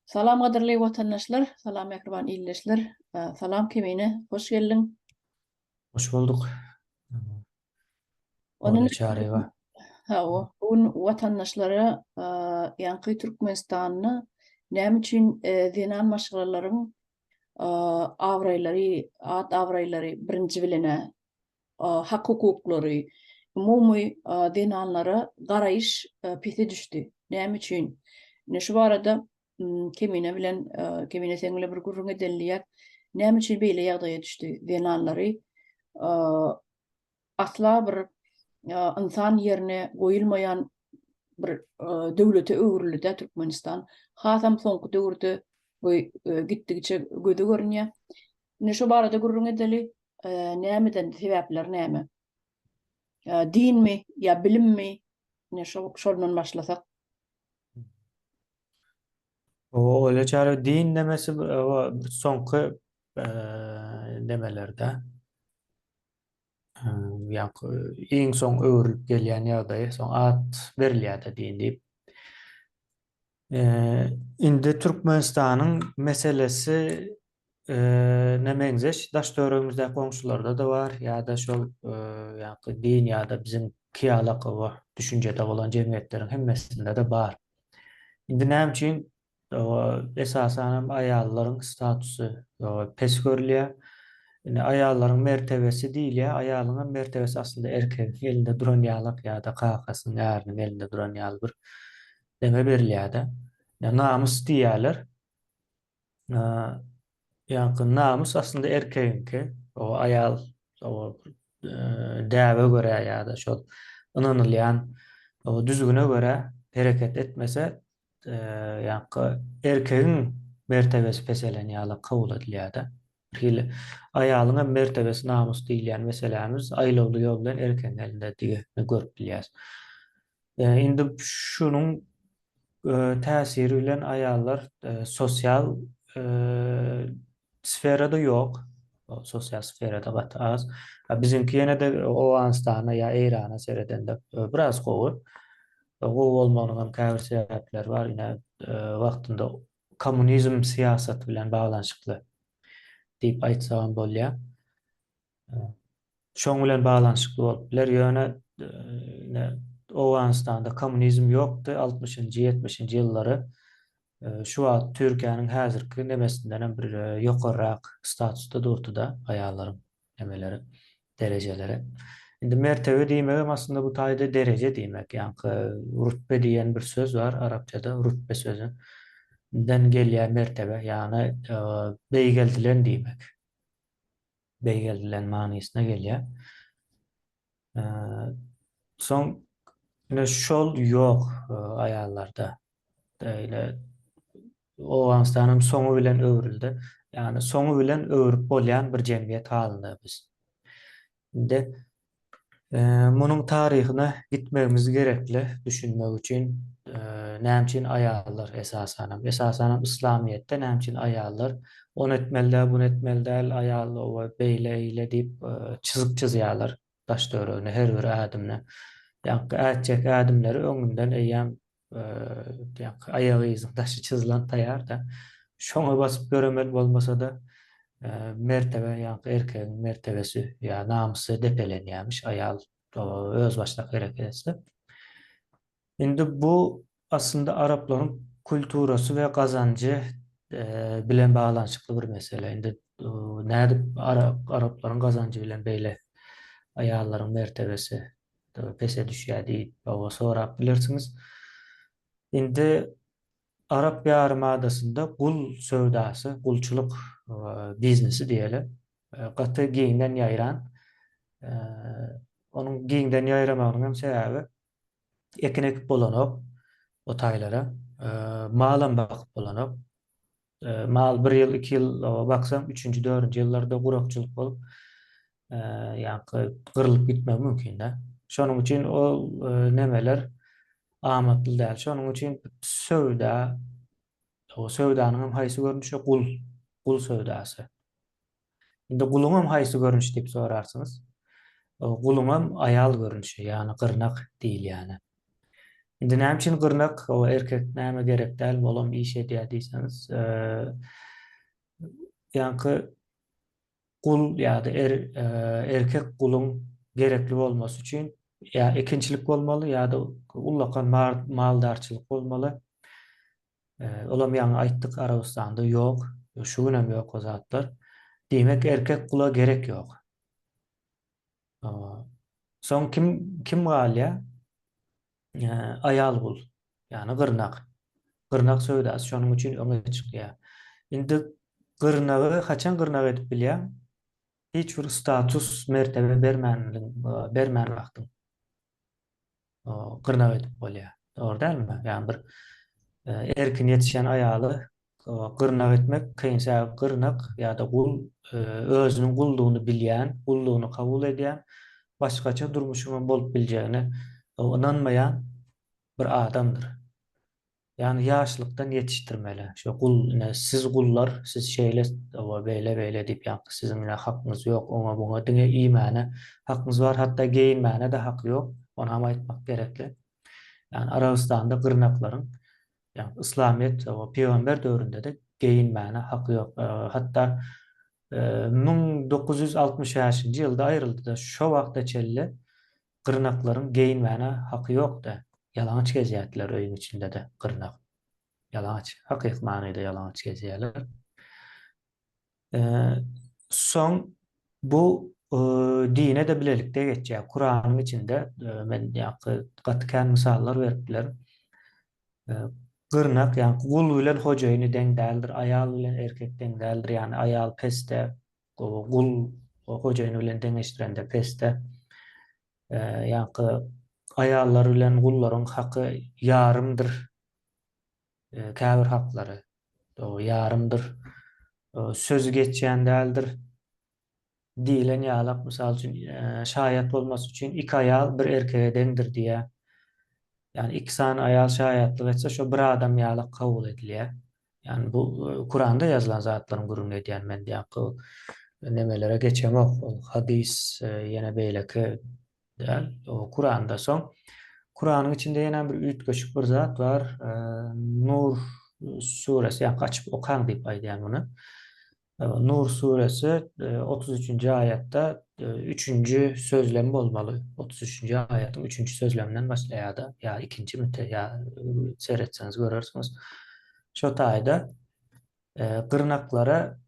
Salam gadyrly watandaşlar, salam mähriban ildeşler. Salam Kemine, hoş geldiň. Hoş bulduk. Olya Çaryýewa. Hawa, bu gün watandaşlara ýaňky Türkmenistanda näme üçin zenan maşgalalaryň abraýlary, at-abraýlary birinji bilen-ä hak-hukuklary, umumy zenanlara garaýyş pese düşdi. Näme üçin? Ine şu barada Kemine bilen, Kemine seň bilen bir gürrüň edeli diýýäk. Näme üçin beýle ýagdaýa düşdi? Zenanlary asla bir ynsan ýerine goýulmaýan bir döwlete öwrüldi-dä Türkmenistan. Hasam soňky döwürde bu gitdigiçe göze görünýär. Indi şu barada gürrüň edeli. Nämeden, sebäpleri näme? Dinmi ýa bilimmi? Ine şo şondan başlasak. O öyle çare din demesi o soňky demelerde ýa iň soň öwrülip gelýän ýagdaýy soň at berilýär-de din diýip. Indi Türkmenistanyň meselesi ne meňzeş daş-töweregimizdäki goňşularda-da bar ýa-da şol ýaňky din ýa-da biziň kyýalak oba düşünjede bolan jemgyýetleriň hemmesinde-de bar. Indi näme üçin esasan hem aýallaryň statusy pes görülýär. Indi aýallaryň mertebesi diýilýär. Aýalyň hem mertebesi aslynda erkegiň elinde duran ýalak ýa-da kakasynyň, äriniň elinde duran ýaly bir neme berilýär-de. Namys diýýärler. Ýaňky namys aslynda erkegiňki, o aýal o däbe görä ýa-da şol ynanylýan o düzgüne görä hereket etmese, ýaňky erkegiň mertebesi peselen ýaly kabul edilýär-de. Bir hili aýalyň hem mertebesi namys diýilýän meselämiz aýlawly ýol bilen erkegiň elinde diýeni görüp bilýäris. Indi şunuň täsiri bilen aýallar sosial sferada ýok. Sosial sferada gaty az. Biziňki ýene-de Owganystana ýa Eýrana seredende biraz gowy. Gowy bolmagynyň hem käbir sebäpleri bar. Ine, wagtynda kommunizm syýasaty bilen baglanyşykly diýip aýtsagam bolýar. Şoň bilen baglanyşykly bolup biler. Ýöne ine Owganystanda kommunizm ýokdy altmyşynjy, ýetmişinji ýyllary. Şu wagt Türkiýäniň häzirki nemesinden hem bir ýokarrak statusda durdy-da aýallaryň nemeleri, derejeleri. Indi mertebe diýmegem aslynda bu taýda dereje diýmek. Ýaňky rutbe diýen bir söz bar arapçada, rutbe sözi den gelýär mertebe, ýagny beýgeldilen diýmek. Beýgeldilen manysyna gelýär. Soň ine şol ýok aýallarda. Eýle Owganystanam soňy bilen öwrüldi. Ýagny soňy bilen öwrüp bolýan bir jemgyýet halynda biz. Indi Munuň taryhyna gitmegimiz gerekli düşünmek üçin, näme üçin aýallar esasanam, esasanam yslamyýetde näme üçin aýallar ony etmeli däl, buny etmeli däl, aýal oba beýle eýle diýip çyzyk çyzýarlar daş-töweregine her bir ädimine. Ýaňky ätjek ädimleri öňünden eýýäm ýaňky aýak yzyň daşy çyzylan taýýar-da. Şoňa basyp ýöremeli bolmasa-da mertebe ýaňky erkegiň mertebesi ýa namysy depelenýärmiş aýal özbaşdak hereket etse. Indi bu aslynda araplaryň kulturasy we gazanjy bilen baglanyşykly bir mesele. Indi nädip araplaryň gazanjy bilen beýle aýallaryň mertebesi pese düşýär diýip hawa sorap bilersiňiz. Indi Arap ýarymadasynda gul söwdasy, gulçulyk biznesi diýeli, gaty giňden ýaýran. Onuň giňden ýaýramagynyň hem sebäbi ekin ekip bolanok o taýlara, malam bakyp bolanok. Mal bir ýyl, iki ýyl baksaň, üçünji, dördünji ýyllarda gurakçylyk bolup, ýaňky gyrlyp gitmegi mümkin-de. Şonuň üçin ol nemeler amatly däl. Şonuň üçin söwda, o söwdanyň hem haýsy görnüşi? Gul, gul söwdasy. Indi guluň hem haýsy görnüşi diýip sorarsyňyz. Guluň hem aýal görnüşi, ýagny gyrnak diýilýäni. Indi näme üçin gyrnak, o erkek näme gerek däl, olam iş edýär diýseňiz, ýaňky gul ýa-da er, erkek guluň gerekli bolmasy üçin ýa ekinçilik bolmaly ýa-da ullakan maldarçylyk bolmaly. Olam ýaňy aýtdyk Arabystanda ýok, şu günem ýok o zatlar. Diýmek erkek gula gerek ýok. Soň kim kim galýar? Aýal gul, ýagny gyrnak. Gyrnak söwdasy şonuň üçin öňe çykýar. Indi gyrnagy haçan gyrnak edip bilýäň? Hiç bir status, mertebe bermänligiň, bermän wagtyň. Gyrnak edip bolýar. Dogry dälmi? Ýagny bir erkin ýetişen aýaly gyrnak etmek kyn. Sebäbi gyrnak ýa-da gul özüniň guldugyny bilýän, gullugyny kabul edýän, başgaça durmuşyň bolup biljegine ynanmaýan bir adamdyr. Ýagny ýaşlykdan ýetişdirmeli. Şo gul ine siz gullar, siz şeýle oba beýle beýle diýip ýaňky siziň ine hakňyz ýok oňa buňa diňe iýmäne hakňyz bar hatda geýinmäne-de haky ýok. Onam aýtmak gerekli. Ýagny Arabystanda gyrnaklaryň ýagny yslamyýet oba pygamber döwründe-de geýinmäne haky ýok. Hatda 1965-nji ýylda aýryldy-da şo wagta çenli Gyrnaklaryň geýinmäne haky ýokdy. Ýalaňaç gezýärdiler öýüň içinde-de gyrnak. Ýalaňaç, hakyky manyda ýalaňaç gezýärler. Soň bu dine-de bilelikde geçýär. Kuranyň içinde men ýaňky gaty kän mysallar berip bilerin. Gyrnak, ýagny gul bilen hojaýyny deň däldir, aýal bilen erkek deň däldir, ýagny aýal pesde, gul hojaýyny bilen deňeşdirende pesde. Ýaňky aýallar bilen gullaryň haky ýarymdyr. Käbir haklary ýarymdyr. Sözi geçýän däldir. Diýlen ýalak, mysal üçin, şaýat bolmasy üçin iki aýal bir erkege deňdir diýýär. Ýagny iki sany aýal şaýatlyk etse, şo bir adam ýalak kabul edilýär. Ýagny bu Kuranda ýazylan zatlaryň gürrüňini edýän men ýaňky nemelere geçemok. Ol hadys ýene beýleki däl. O Kuranda soň Kuranyň içinde ýene bir üýtgeşik bir zat bar. Nur suresi ýaňky açyp okaň diýip aýdýan muny. Nur suresi 33-nji aýatda üçünji sözlem bolmaly. 33-nji aýatyň üçünji sözleminden başlaýar-da, ýa ikinji mite, ýa seretseňiz görersiňiz. Şo taýda gyrnaklara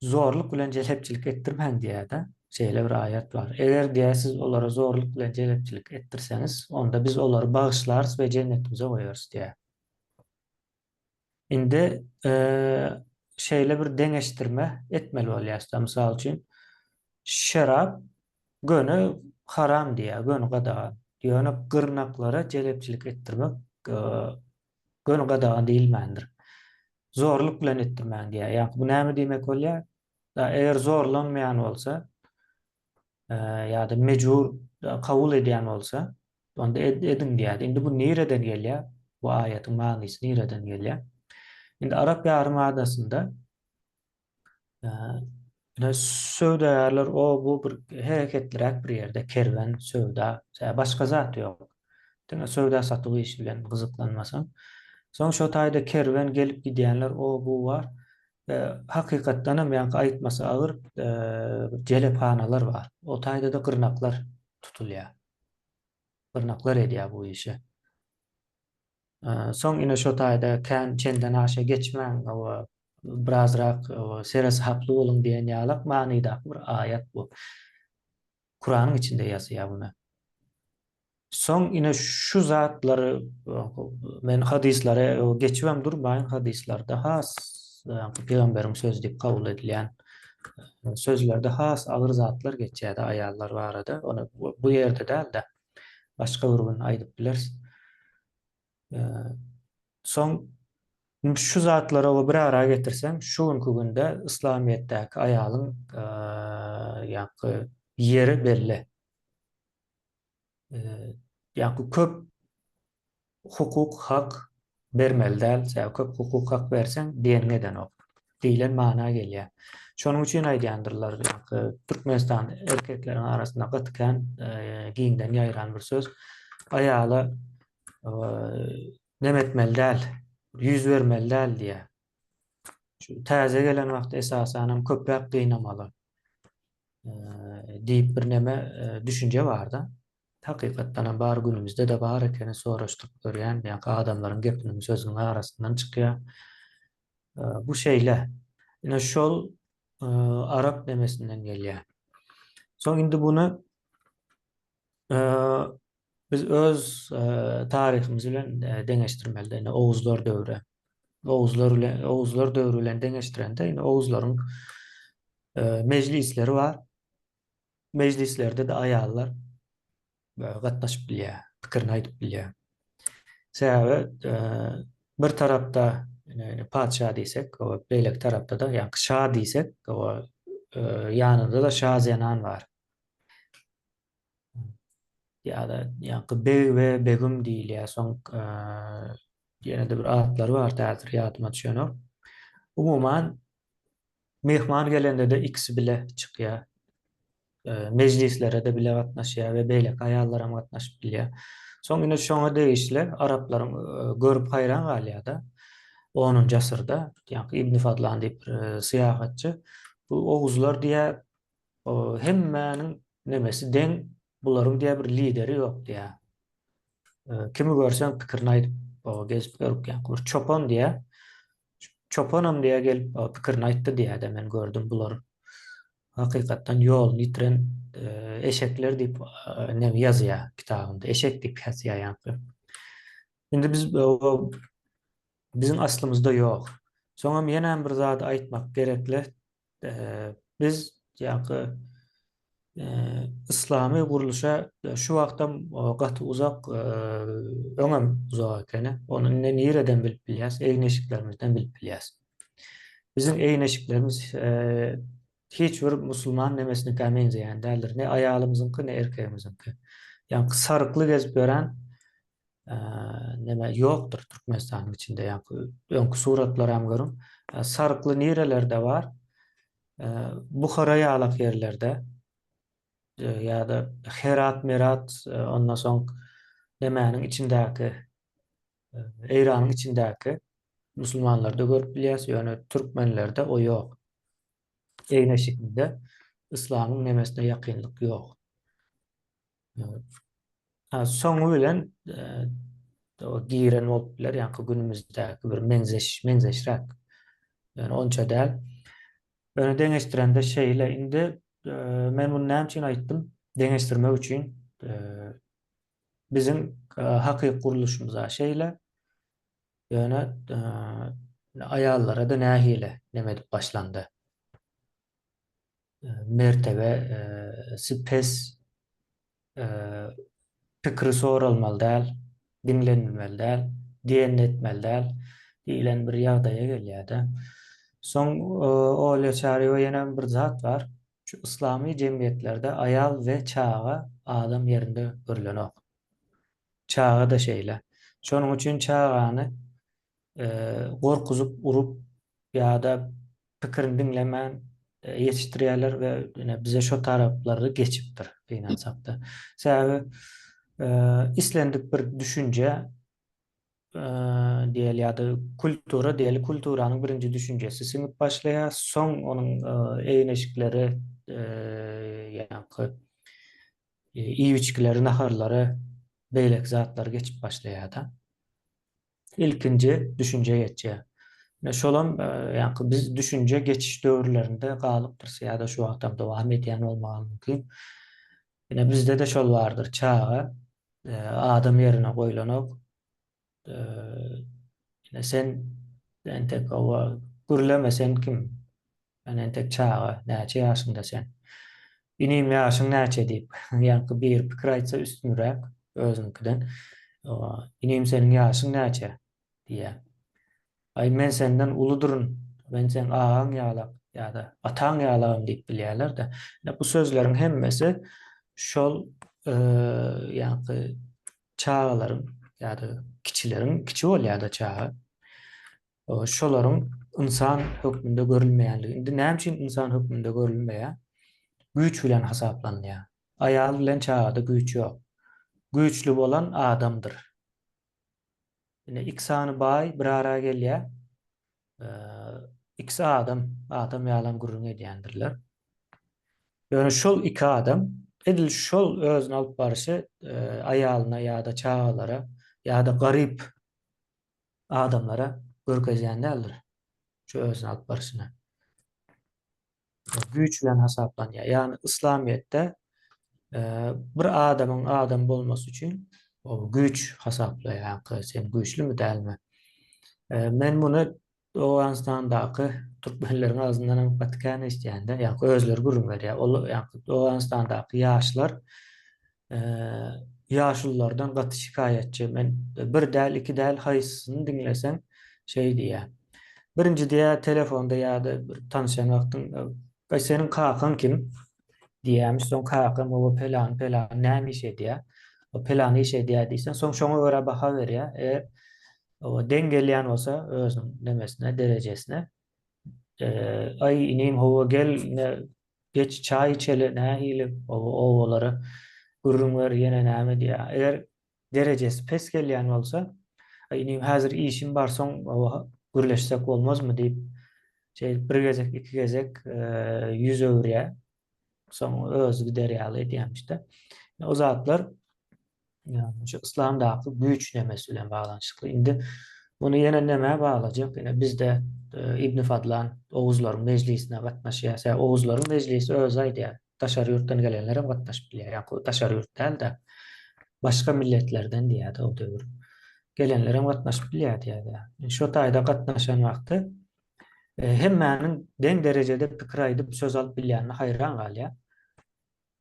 zorluk bilen jelepçilik etdirmäň diýýär-de. Şeýle bir aýat bar. Eger diýýär siz olara zorluk bilen jelepçilik etdirseňiz, onda biz olary bagyşlarys we jennetimize goýarys diýýär. Indi şeýle bir deňeşdirme etmeli bolýar-da, mysal üçin, şerap göni haram diýýär, göni gadagan. Ýöne gyrnaklara jelepçilik etdirmek göni gadagan diýilmändir. Zorluk bilen etdirmäň diýýär. Ýagny bu näme diýmek bolýar? Eger zorlanmaýan bolsa, ýa-da mejbur kabul edýän bolsa, onda ediň diýýär. Indi bu nireden gelýär? Bu aýatyň manysy nireden gelýär? Indi Arap ýarym adasynda ine söwdagärler o bu bir hereketliräk bir ýerde kerwen, söwda, başga zat ýok. Diňe söwda satyk işi bilen gyzyklanmasaň. Soň şo taýda kerwen gelip gidýänler o bu bar. Hakykatdan hem ýaňky aýtmasy agyr jelephanalar bar. O taýda-da gyrnaklar tutulýar. Gyrnaklar edýär bu işi. Soň ine şo taýda kän çenden aşa geçmäň, birazrak seresaply boluň diýen ýalak manydaky bir aýat bu. Kuranyň içinde ýazýar muny. Soň ine şu zatlary men hadyslara geçibem durmaýyn hadyslarda has pygamberiň sözi diýip kabul edilýän sözlerde has agyr zatlar geçýärdi aýallar barada. Ony bu ýerde däl-de başga bir gün aýdyp bileris. Soň şu zatlary bir ara getirseň şu günki günde yslamyýetdäki aýalyň ýaňky ýeri belli. Ýaňky köp hukuk hak bermeli däl, sebäbi köp hukuk hak berseň diýeniňi edenok diýlen mana gelýär. Şonuň üçin aýdýandyrlar, ýaňky Türkmenistan erkekleriň arasynda gaty kän giňden ýaýran bir söz. Aýala Neme etmeli däl, ýüz bermeli däl diýýär. Şu täze gelen wagty esasanam köpräk gynamaly diýip bir neme düşünje barda. Hakykatdanam bar günümizde-de bar ekeni soraşdyryp görýän ýa-da adamlaryň gepiniň sözüniň arasyndan çykýar. Bu şeýle. Ine şol arap nemesinden gelýär. Soň indi buny biz öz taryhymyz bilen deňeşdirmeli. Ine Oguzlar döwri. Oguzlar bilen Oguzlar döwri bilen deňeşdirende ine Oguzlaryň mejlisleri bar. Mejlislerde-de aýallar gatnaşyp bilýär, pikirini aýdyp bilýär. Sebäbi bir tarapda patyşa diýsek, beýleki tarapda-da ýaňky şa diýsek, ýanynda-da şa zenan bar. Ýa-da ýaňky beg we begim diýilýär. Soň ýene-de bir atlary bar, häzir ýadyma düşenok. Umuman, Myhman gelende-de ikisi bile çykýar. Mejlislere-de bile gatnaşýar we beýleki aýallaram gatnaşyp bilýär. Soň ine şoňa degişli araplaryň görüp haýran galýar-da. Onunjy asyrda, ýaňky Ibn Fadlan diýip bir syýahatçy, bu oguzlar diýýär, hemmäniň nemesi deň, bularyň diýýär bir lideri ýok diýýär. Kimi görseň pikirini aýdyp gezip ýörük ýaňky bir çopan diýýär. Çopanam diýýär gelip pikirini aýtdy diýýär-de men gördüm bular hakykatdan ýoluny ýitiren eşekler diýip neme ýazýar kitabynda eşek diýip ýazýar ýaňky. Indi biz biziň aslymyzda ýok. Soňam ýenäm bir zady aýtmak gerekli. Biz ýaňky yslamy gurluşa şu wagtam gaty uzak, öňem uzak ekeni. Ony indi nireden bilip bilýäs? Egin-eşiklerimizden bilip bilýäs. Biziň egin-eşiklerimiz hiç bir musulman nemesinikä meňzeýän däldir. Ne aýalymyzyňky, ne erkegimiziňki. Ýaňky sarykly gezip ýören neme ýokdur Türkmenistanyň içinde ýaňky öňki suratlaram görüň. Sarykly nirelerde bar? Buhara ýalak ýerlerde ýa-da Herat, Merat, ondan soň nemäniň içindäki Eýranyň içindäki musulmanlarda görüp bilýäs, ýöne türkmenlerde o ýok. Egin-eşiginde yslamyň nemesine ýakynlyk ýok. Soňy bilen giren bolup biler, ýaňky günümizdäki bir meňzeş, meňzeşräk. Ýöne onça däl. Ýöne deňeşdirende şeýle. Indi men muny näme üçin aýtdym? Deňeşdirmek üçin biziň hakyky gurluşymyz-a şeýle. Ýöne aýallara-da nähili neme edip başlandy? Mertebesi pes, pikiri soralmaly däl, diňlenilmeli däl, diýenini etmeli däl diýlen bir ýagdaýa gelýär-de. Soň Olýa Çaryýewa ýene bir zat bar. Şu yslamy jemgyýetlerde aýal we çaga adam ýerinde görlenok. Çaga-da şeýle. Şonuň üçin çagany gorkuzyp, urup ýa-da pikirini diňlemän ýetişdirýärler we ine bize şo taraplary geçipdir gynansakda. Sebäbi islendik bir düşünje diýeli ýa-da kultura diýeli kulturanyň birinji düşünjesi siňip başlaýar, soň onuň egin-eşikleri ýaňky iýip-içgileri, naharlary, beýleki zatlary geçip başlaýar-da. Ilkinji düşünje geçýär. Ine şolam ýaňky biz düşünje geçiş döwürlerinde galypdyrys ýa-da şu wagtam dowam edýän bolmagy mümkin. Ine bizde-de şol bardyr. Çaga adam ýerine goýlanok. Ine sen entek oba gürleme sen kim? Sen entek çaga, näçe ýaşyňda sen? Inim ýaşyň näçe diýip, ýaňky biri pikir aýtsa üstünräk özüniňkiden. Inim seniň ýaşyň näçe? diýýär. Aý men senden uludyryn, men seň agaň ýalak ýa-da ataň ýalagam diýip bilýärler-de. Ine bu sözleriň hemmesi şol ýaňky çagalaryň ýa-da kiçileriň, kiçi bolýar-da çaga. Şolaryň ynsan hökmünde görülmeýänligi. Indi näme üçin ynsan hökmünde görülmeýär? Güýç bilen hasaplanylýar. Aýal bilen çagada güýç ýok. Güýçli bolan adamdyr. Ine iki sany baý bir ara gelýär. Ikisi adam, adam ýalam gürrüň edýändirler. Ýöne şol iki adam edil şol özüni alyp baryşy aýalyna ýa-da çagalara ýa-da garyp adamlara görkezýän däldir. Şu özüni alyp baryşyny. Güýç bilen hasaplanýar. Ýagny yslamyýetde bir adamyň adam bolmasy üçin o güýç hasaplaýar. Ýa sen güýçlümi dälmi? Men muny Owganystandaky türkmenleriň agzyndan hem gaty kän eşidýän-de, ýa özleri gürrüň berýär. Ol ýa Owganystandaky ýaşlar ýaşululardan gaty şikaýatçy. Men bir däl, iki däl haýsysyny diňleseň şeý diýýär. Birinji diýýär telefonda ýa-da bir tanyşan wagtyň, Aý seniň kakaň kim? diýýärmiş. Soň kakam oba pelan pelan näme iş edýär? O pelan iş edýär diýseň, soň şoňa görä baha berýär. Eger o deň gelýän bolsa özüniň nemesine, derejesine, aý inim hawa gel ine geç çaý içeli nähili obalara gürrüň ber ýene näme diýýär. Eger derejesi pes gelýän bolsa, aý inim häzir işim bar soň gürleşsek bolmazmy diýip şeýdip bir gezek iki gezek ýüz öwürýär. Soň özi gider ýaly edýämişde. O zatlar Ýagny şu yslamdaky güýç nemesi bilen baglanyşykly. Indi muny ýene nämä baglajak? Ine bizde e, Ibn Fadlan Oguzlaryň mejlisine gatnaşýar. Sebäbi Oguzlaryň mejlisi özi aýdýar. Daşary ýurtdan gelenler hem gatnaşyp bilýär. Ýagny daşary ýurt däl-de, başga milletlerden diýýär-de o döwür. Gelenler hem gatnaşyp bilýär diýýär. Şo taýda gatnaşan wagty e, hemmäniň deň derejede pikir aýdyp söz alyp bilýänine haýran galýar.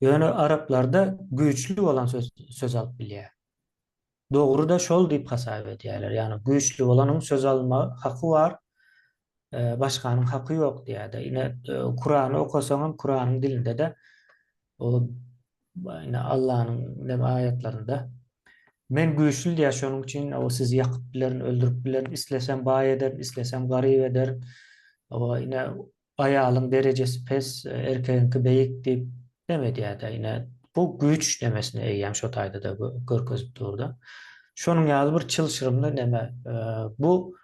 Ýöne araplarda güýçli bolan söz söz alyp bilýär. Dogry-da şol diýip hasap edýärler. Ýagny güýçli bolanyň söz alma haky bar, başganyň haky ýok diýýär-de. Ine Kurany okasaňam Kuranyň dilinde-de o ine Allanyň neme aýatlarynda Men güýçli diýýär, şonuň üçin o sizi ýakyp bilerin, öldürip bilerin, islesem baý ederin, islesem garyp ederin. O ine Aýalyň derejesi pes, erkegiňki beýik diýip neme edýärde ine bu güýç nemesini eýýäm şo taýda-da görkezip durda. Şonuň ýaly bir çylşyrymly neme bu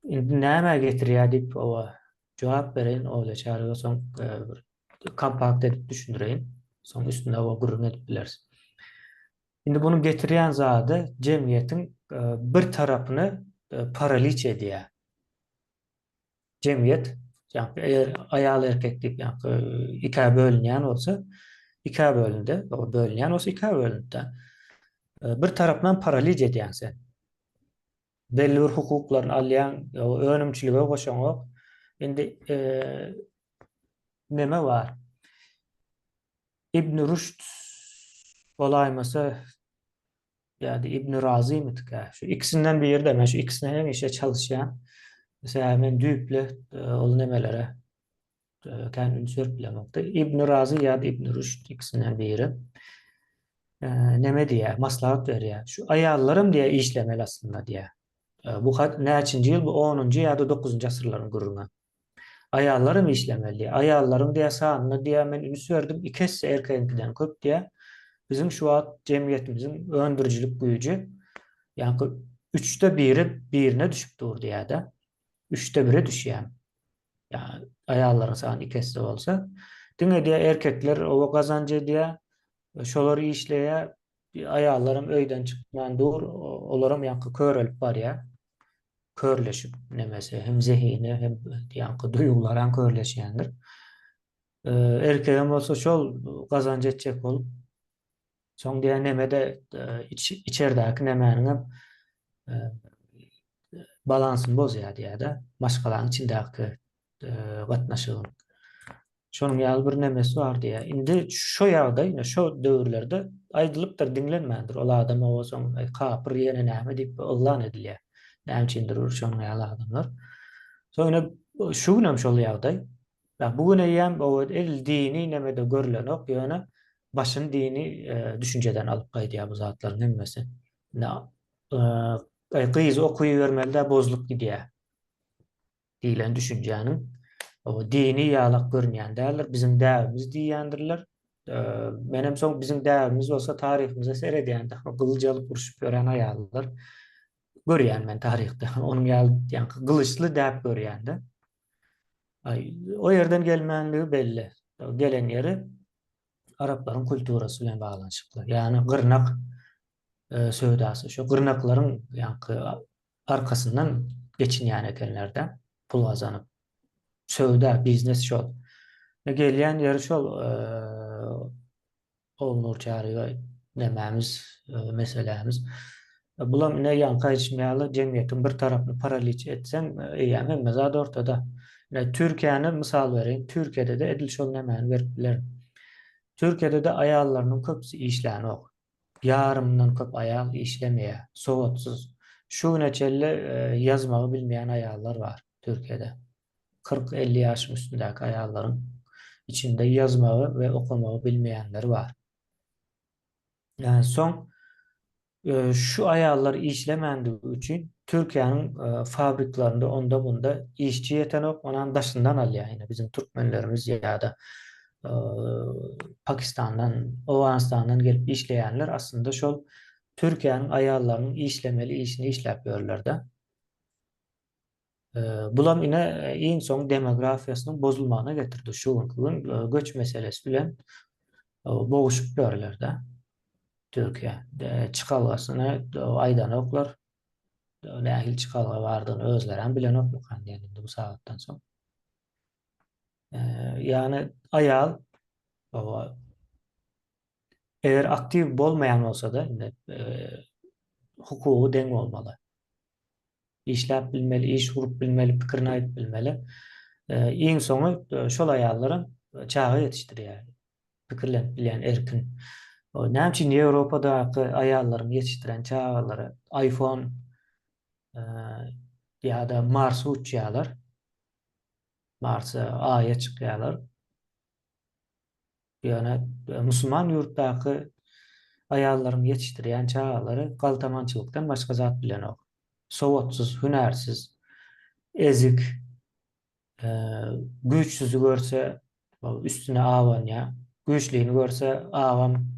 indi nämä getirýär diýip oba jogap bereýin Olýa Çaryýewa soň bir kompakt edip düşündireýin. Soň üstünde oba gürrüň edip bileris. Indi munuň getirýän zady jemgyýetiň bir tarapyny paraliç edýär. Jemgyýet, ýagny eger aýal-erkek diýip ýagny ikä bölünýän bolsa, ikä bölündi, bölünýän bolsa ikä bölündi. Bir tarapdan paraliç edýäň sen. Belli bir hukuklaryny alýaň, önümçilige goşaňok. Indi neme bar? Ibn Rüşd bolaýmasa Ýa-da Ibn Razymydyka? Şu ikisinden biri-de, men şu ikisine hemişe çalyşýan. Sebäbi men düýpli ol nemelere kän üns berip bilemokdy. Ibn Razy ýa-da Ibn Rüşd ikisinden biri. Neme diýýär, maslahat berýär. Şu aýallaram diýýär işlemeli aslynda diýýär. Bu hat näçinji ýyl bu onunjy ýa-da dokuzynjy asyrlaryň gürrüňi. Aýallaram işlemeli diýýär. Aýallaryň diýýär sanyna diýýär men üns berdim iki esse erkegiňkiden köp diýýär. Biziň şu wagt jemgyýetimiziň öndürijilik güýji ýaňky üçde biri birine düşüp dur diýýär-de. Üçde bire düşýär. Ýa aýallaryň sany iki esse bolsa. Diňe diýýär erkekler oba gazanç edýär. Şolar işleýär. Aýallaram öýden çykman dur. Olaram ýaňky körelip barýar. Körleşip nemesi hem zehini hem ýaňky duýgularam körleşýändir. Erkegem bolsa şol gazanç etjek bolup soň diýen neme-de iç, içerdäki nemäniňem balansyny bozýar diýýär-de, maşgalanyň içindäki gatnaşygyň. Şonuň ýaly bir nemesi bar diýýär. Indi şo ýagdaý, ine şo döwürlerde aýdylypdyr, diňlenmändir. Ol adam oba soň kapyr ýene näme diýip yglan edilýär. Näme üçindir bir şonuň ýaly adamlar. Soň ine şu günem şol ýagdaý. Ýa bu gün eýýäm o edil dini nemede görlenok, ýöne başyny dini düşünjeden alyp gaýdýar bu zatlaryň hemmesi. Ine gyz okuwybermeli-dä bozulyp gidýär. Diýlen düşünjäniň dini ýalak görünýän däldir, biziň däbimiz diýýändirler. Menem soň biziň däbimiz bolsa taryhymyza seredýän-de, gylyç alyp urşup ýören aýallar. Görýän men taryhda. Onuň ýaly ýaňky gylyçly däp görýän-de. O ýerden gelmänligi belli. Gelen ýeri araplaryň kulturasy bilen baglanyşykly. Ýagny gyrnak e, söwdasy. Şu gyrnaklaryň ýaňky arkasyndan geçinýän ekenler-de pul gazanyp. Söwda, biznes şol. Gelýän ýeri şol e, Ogulnur Çaryýewa nemämiz, meselämiz. Bulam ine ýaňky aýdyşym ýaly jemgyýetiň bir tarapyny paraliç etseň, eýýäm hemme zat ortada. Ine Türkiýäni mysal bereýin. Türkiýede-de edil şol nemäni berip bilerin. Türkiýede-de aýallarynyň köpüsi işlänok. Ýarymyndan köp aýal işlemeýär. Sowatsyz. Şu güne çenli ýazmagy bilmeýän aýallar bar Türkiýede. 40-50 ýaşyň üstündäki aýallaryň içinde ýazmagy we okamagy bilmeýänleri bar. Soň şu aýallar işlemändigi üçin Türkiýäniň fabriklerinde onda-bunda işçi ýetenok, onam daşyndan alýar ýene biziň türkmenlerimiz ýa-da Pakistandan, Owganystandan gelip işleýänler aslynda şol Türkiýäniň aýallarynyň işlemeli işini işläp ýörler-de. Bulam ine iň soň demografiýasynyň bozulmagyna getirdi. Şu günki gün göç meselesi bilen boguşyp ýörler-de. Türkiýe çykalgasyny aýdanoklar. Nähili çykalga bardygyny özleri hem bilenokmykan diýen indi bu sagatdan soň. Ýagny aýal eger aktiw bolmaýan bolsa-da indi hukugy deň bolmaly. Işläp bilmeli, iş gurup bilmeli, pikirini aýdyp bilmeli. Iň soňy şol aýallaram çaga ýetişdirýär. Pikirlenip bilýän erkin. Näme üçin Ýewropadaky aýallaryň ýetişdiren çagalary iPhone ýa-da Marsa uçýarlar? Marsa, Aýa çykýarlar. Ýöne musulman ýurtdaky aýallaryň ýetişdirýän çagalary galtamançylykdan başga zat bilenok. Sowatsyz, hünärsiz, ezik, güýçsüzi görse üstüne abanýar, güýçlini görse agam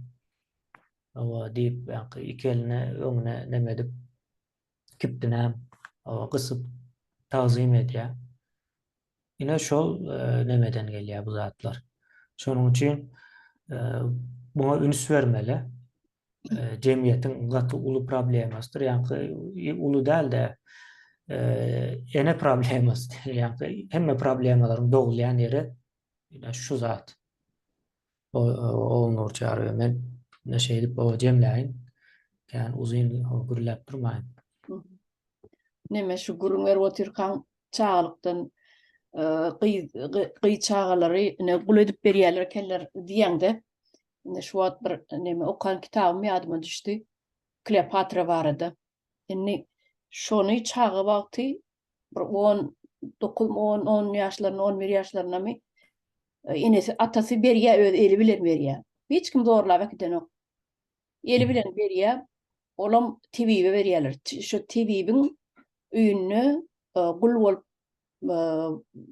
diýip, ýaňky iki elini öňüne neme edip, kibtinem gysyp tagzym edýär. Ine şol nemeden gelýär bu zatlar. Şonuň üçin muňa üns bermeli. Jemgyýetiň gaty uly problemasydyr. Ýaňky uly däl-de ene problemasy. Ýaňky hemme problemalaryň dogulýan ýeri ine şu zat. Ogulnur Çaryýewa men ine şeýdip jemläýin. Kän uzyn gürläp durmaýyn. Neme şu gürrüň berip otyrkaň çagalykdan gyz gyz çagalary ine gul edip berýärler ekenler diýeňde indi şu wagt bir neme okan kitabym ýadyma düşdi. Kleopatra barada. Indi şony çaga wagty bir 10 9 10 10 ýaşlarynda 11 ýaşlaryndamy enesi atasy berýär öz eli bilen berýär. Hiç kim zorlap äkidenok. Eli bilen berýär. Olam tebibe berýärler. Şu tebibiň öýünde e, gul bolup e,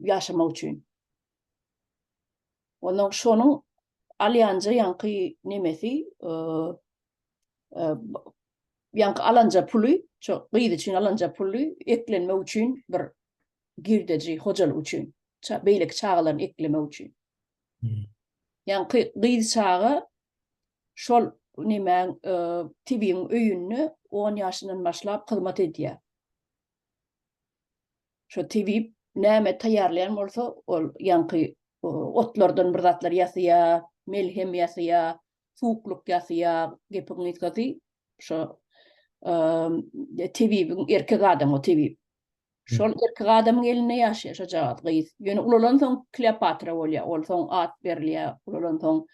ýaşamak üçin. Ondan şonuň alýanja ýaňky nemesi e, ýaňky alanja puly, şo gyz üçin alanja puly eklenmek üçin bir girdeji hojalyk üçin, beýleki çagalaryny eklemek üçin. Hmm. Ýaňky gyz çaga şol nemäň tebigiň öýünde on ýaşyndan başlap hyzmat edýär. Şo tebip näme taýýarlaýan bolsa, ol ýaňky otlardan bir zatlar ýasaýar, melhem ýasaýar, suwuklyk ýasaýar, gepiň gysgasy şo tebibiň erkek adam o tebip. Şol erkek adamyň elinde ýaşaýar şojagaz gyz. Ýöne ulalansoň Kleopatra bolýar. Ol soň at berilýär. Ulalansoň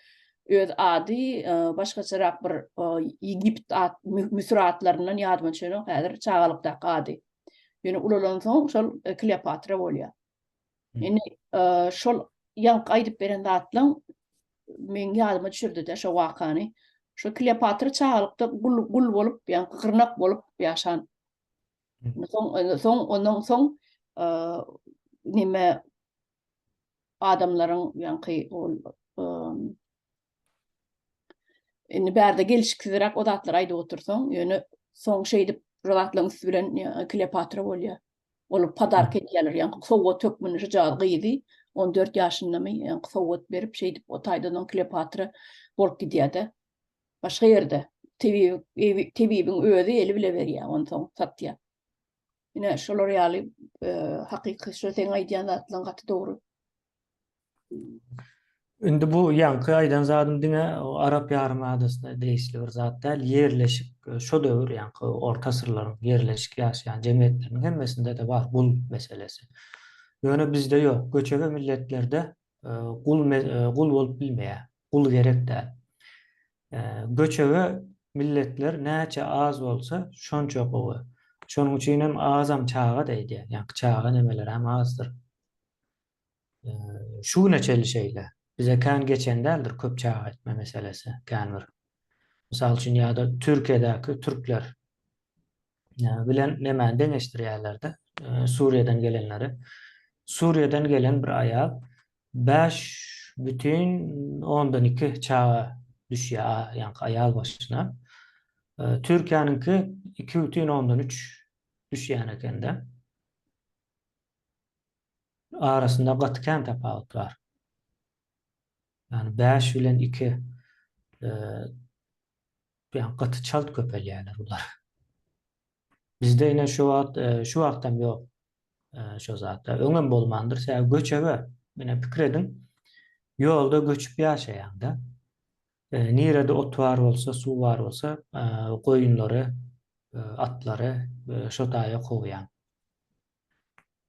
öz ady başgaçarak bir Egipt at, Müsür atlaryndan ýadyma düşenok häzir çagalykdaky ady. Ýöne ulalansoň şol Kleopatra bolýar. Indi şol ýaňky aýdyp beren zatlaň meň ýadyma düşürdi-de şo wakany. Şo Kleopatra çagalykda gul gul bolup, ýaňky gyrnak bolup ýaşan. Soň soň ondan soň neme adamlaryň ýaňky ol indi bärde gelşiksizräk o zatlary aýdyp otursaň, ýöne soň şeýdip. Şu zatlaryň üsti bilen Kleopatra bolýar. Ol podark edýärler, ýaňky sowgat hökmünde şu jaz gyzy 14 ýaşyndamy, ýaňky sowgat berip, şeýdip o taýdan oň Kleopatra bolup gidýär-de. Başga ýerde tebib tebibiň özi eli bile berýär, onsoň satýar. Ine şolar ýaly e, hakyky şu seň aýdýan zatlaryň gaty dogry. Indi bu ýaňky aýdan zadym diňe Arap ýarym adasyna degişli bir zat däl, ýerleşik şo döwür ýaňky orta asyrlaryň ýerleşik ýaşaýan jemgyýetleriniň hemmesinde-de bar gul meselesi. Ýöne bizde ýok. Göçebe milletlerde gul gul bolup bilmeýär. Gul gerek däl. Göçebe milletler näçe az bolsa şonça gowy. Şonuň üçin hem azam çaga diýýär. Ýaňky çaga nemeleri hem azdyr. Şu güne çenli şeýle. Bize kän geçen däldir köp çaga etme meselesi kän bir. Mysal üçin ýa-da Türkiýedäki türkler bilen nemäni deňeşdirýärler-de, Suriýadan gelenleri. Suriýadan gelen bir aýal 5,2 çaga düşýär, ýaňky aýal başyna. Türkiýäniňki 2,3 düşýän ekende. Arasynda gaty kän tapawut bar. Ýagny 5 bilen 2 ýagny gaty çalt köpelýärler bular. Bizde ine şu wagt şu wagtam ýok şo zatlar. Öňem bolmandyr. Sebäbi göçebe. Ine pikir ediň. Ýolda göçüp ýaşaýaňda. Nirede ot bar bolsa, suw bar bolsa, goýunlary, atlary şo taýa kowýaň.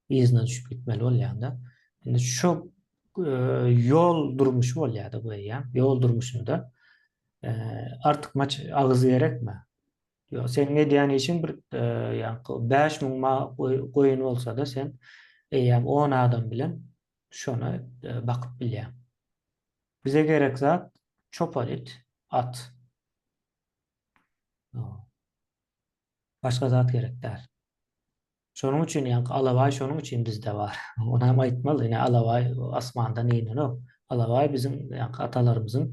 Yzyna düşüp gitmeli bolýaň-da. Indi şu ýol durmuşy bolýar-da bu eýýäm. Ýol durmuşynda artykmaç agyz gerekmi? Ýok, seniň edýän işiň bir ýaňky 5000 ma goýun bolsa-da sen eýýäm 10 adam bilen şony bakyp bilýäň. Bize gerek zat çopan it, at. Başga zat gerek däl. Şonuň üçin ýaňky alabaý şonuň üçin bizde bar. Onam aýtmaly, ine alabaý asmandan inenok. Alabaý biziň ýaňky atalarymyzyň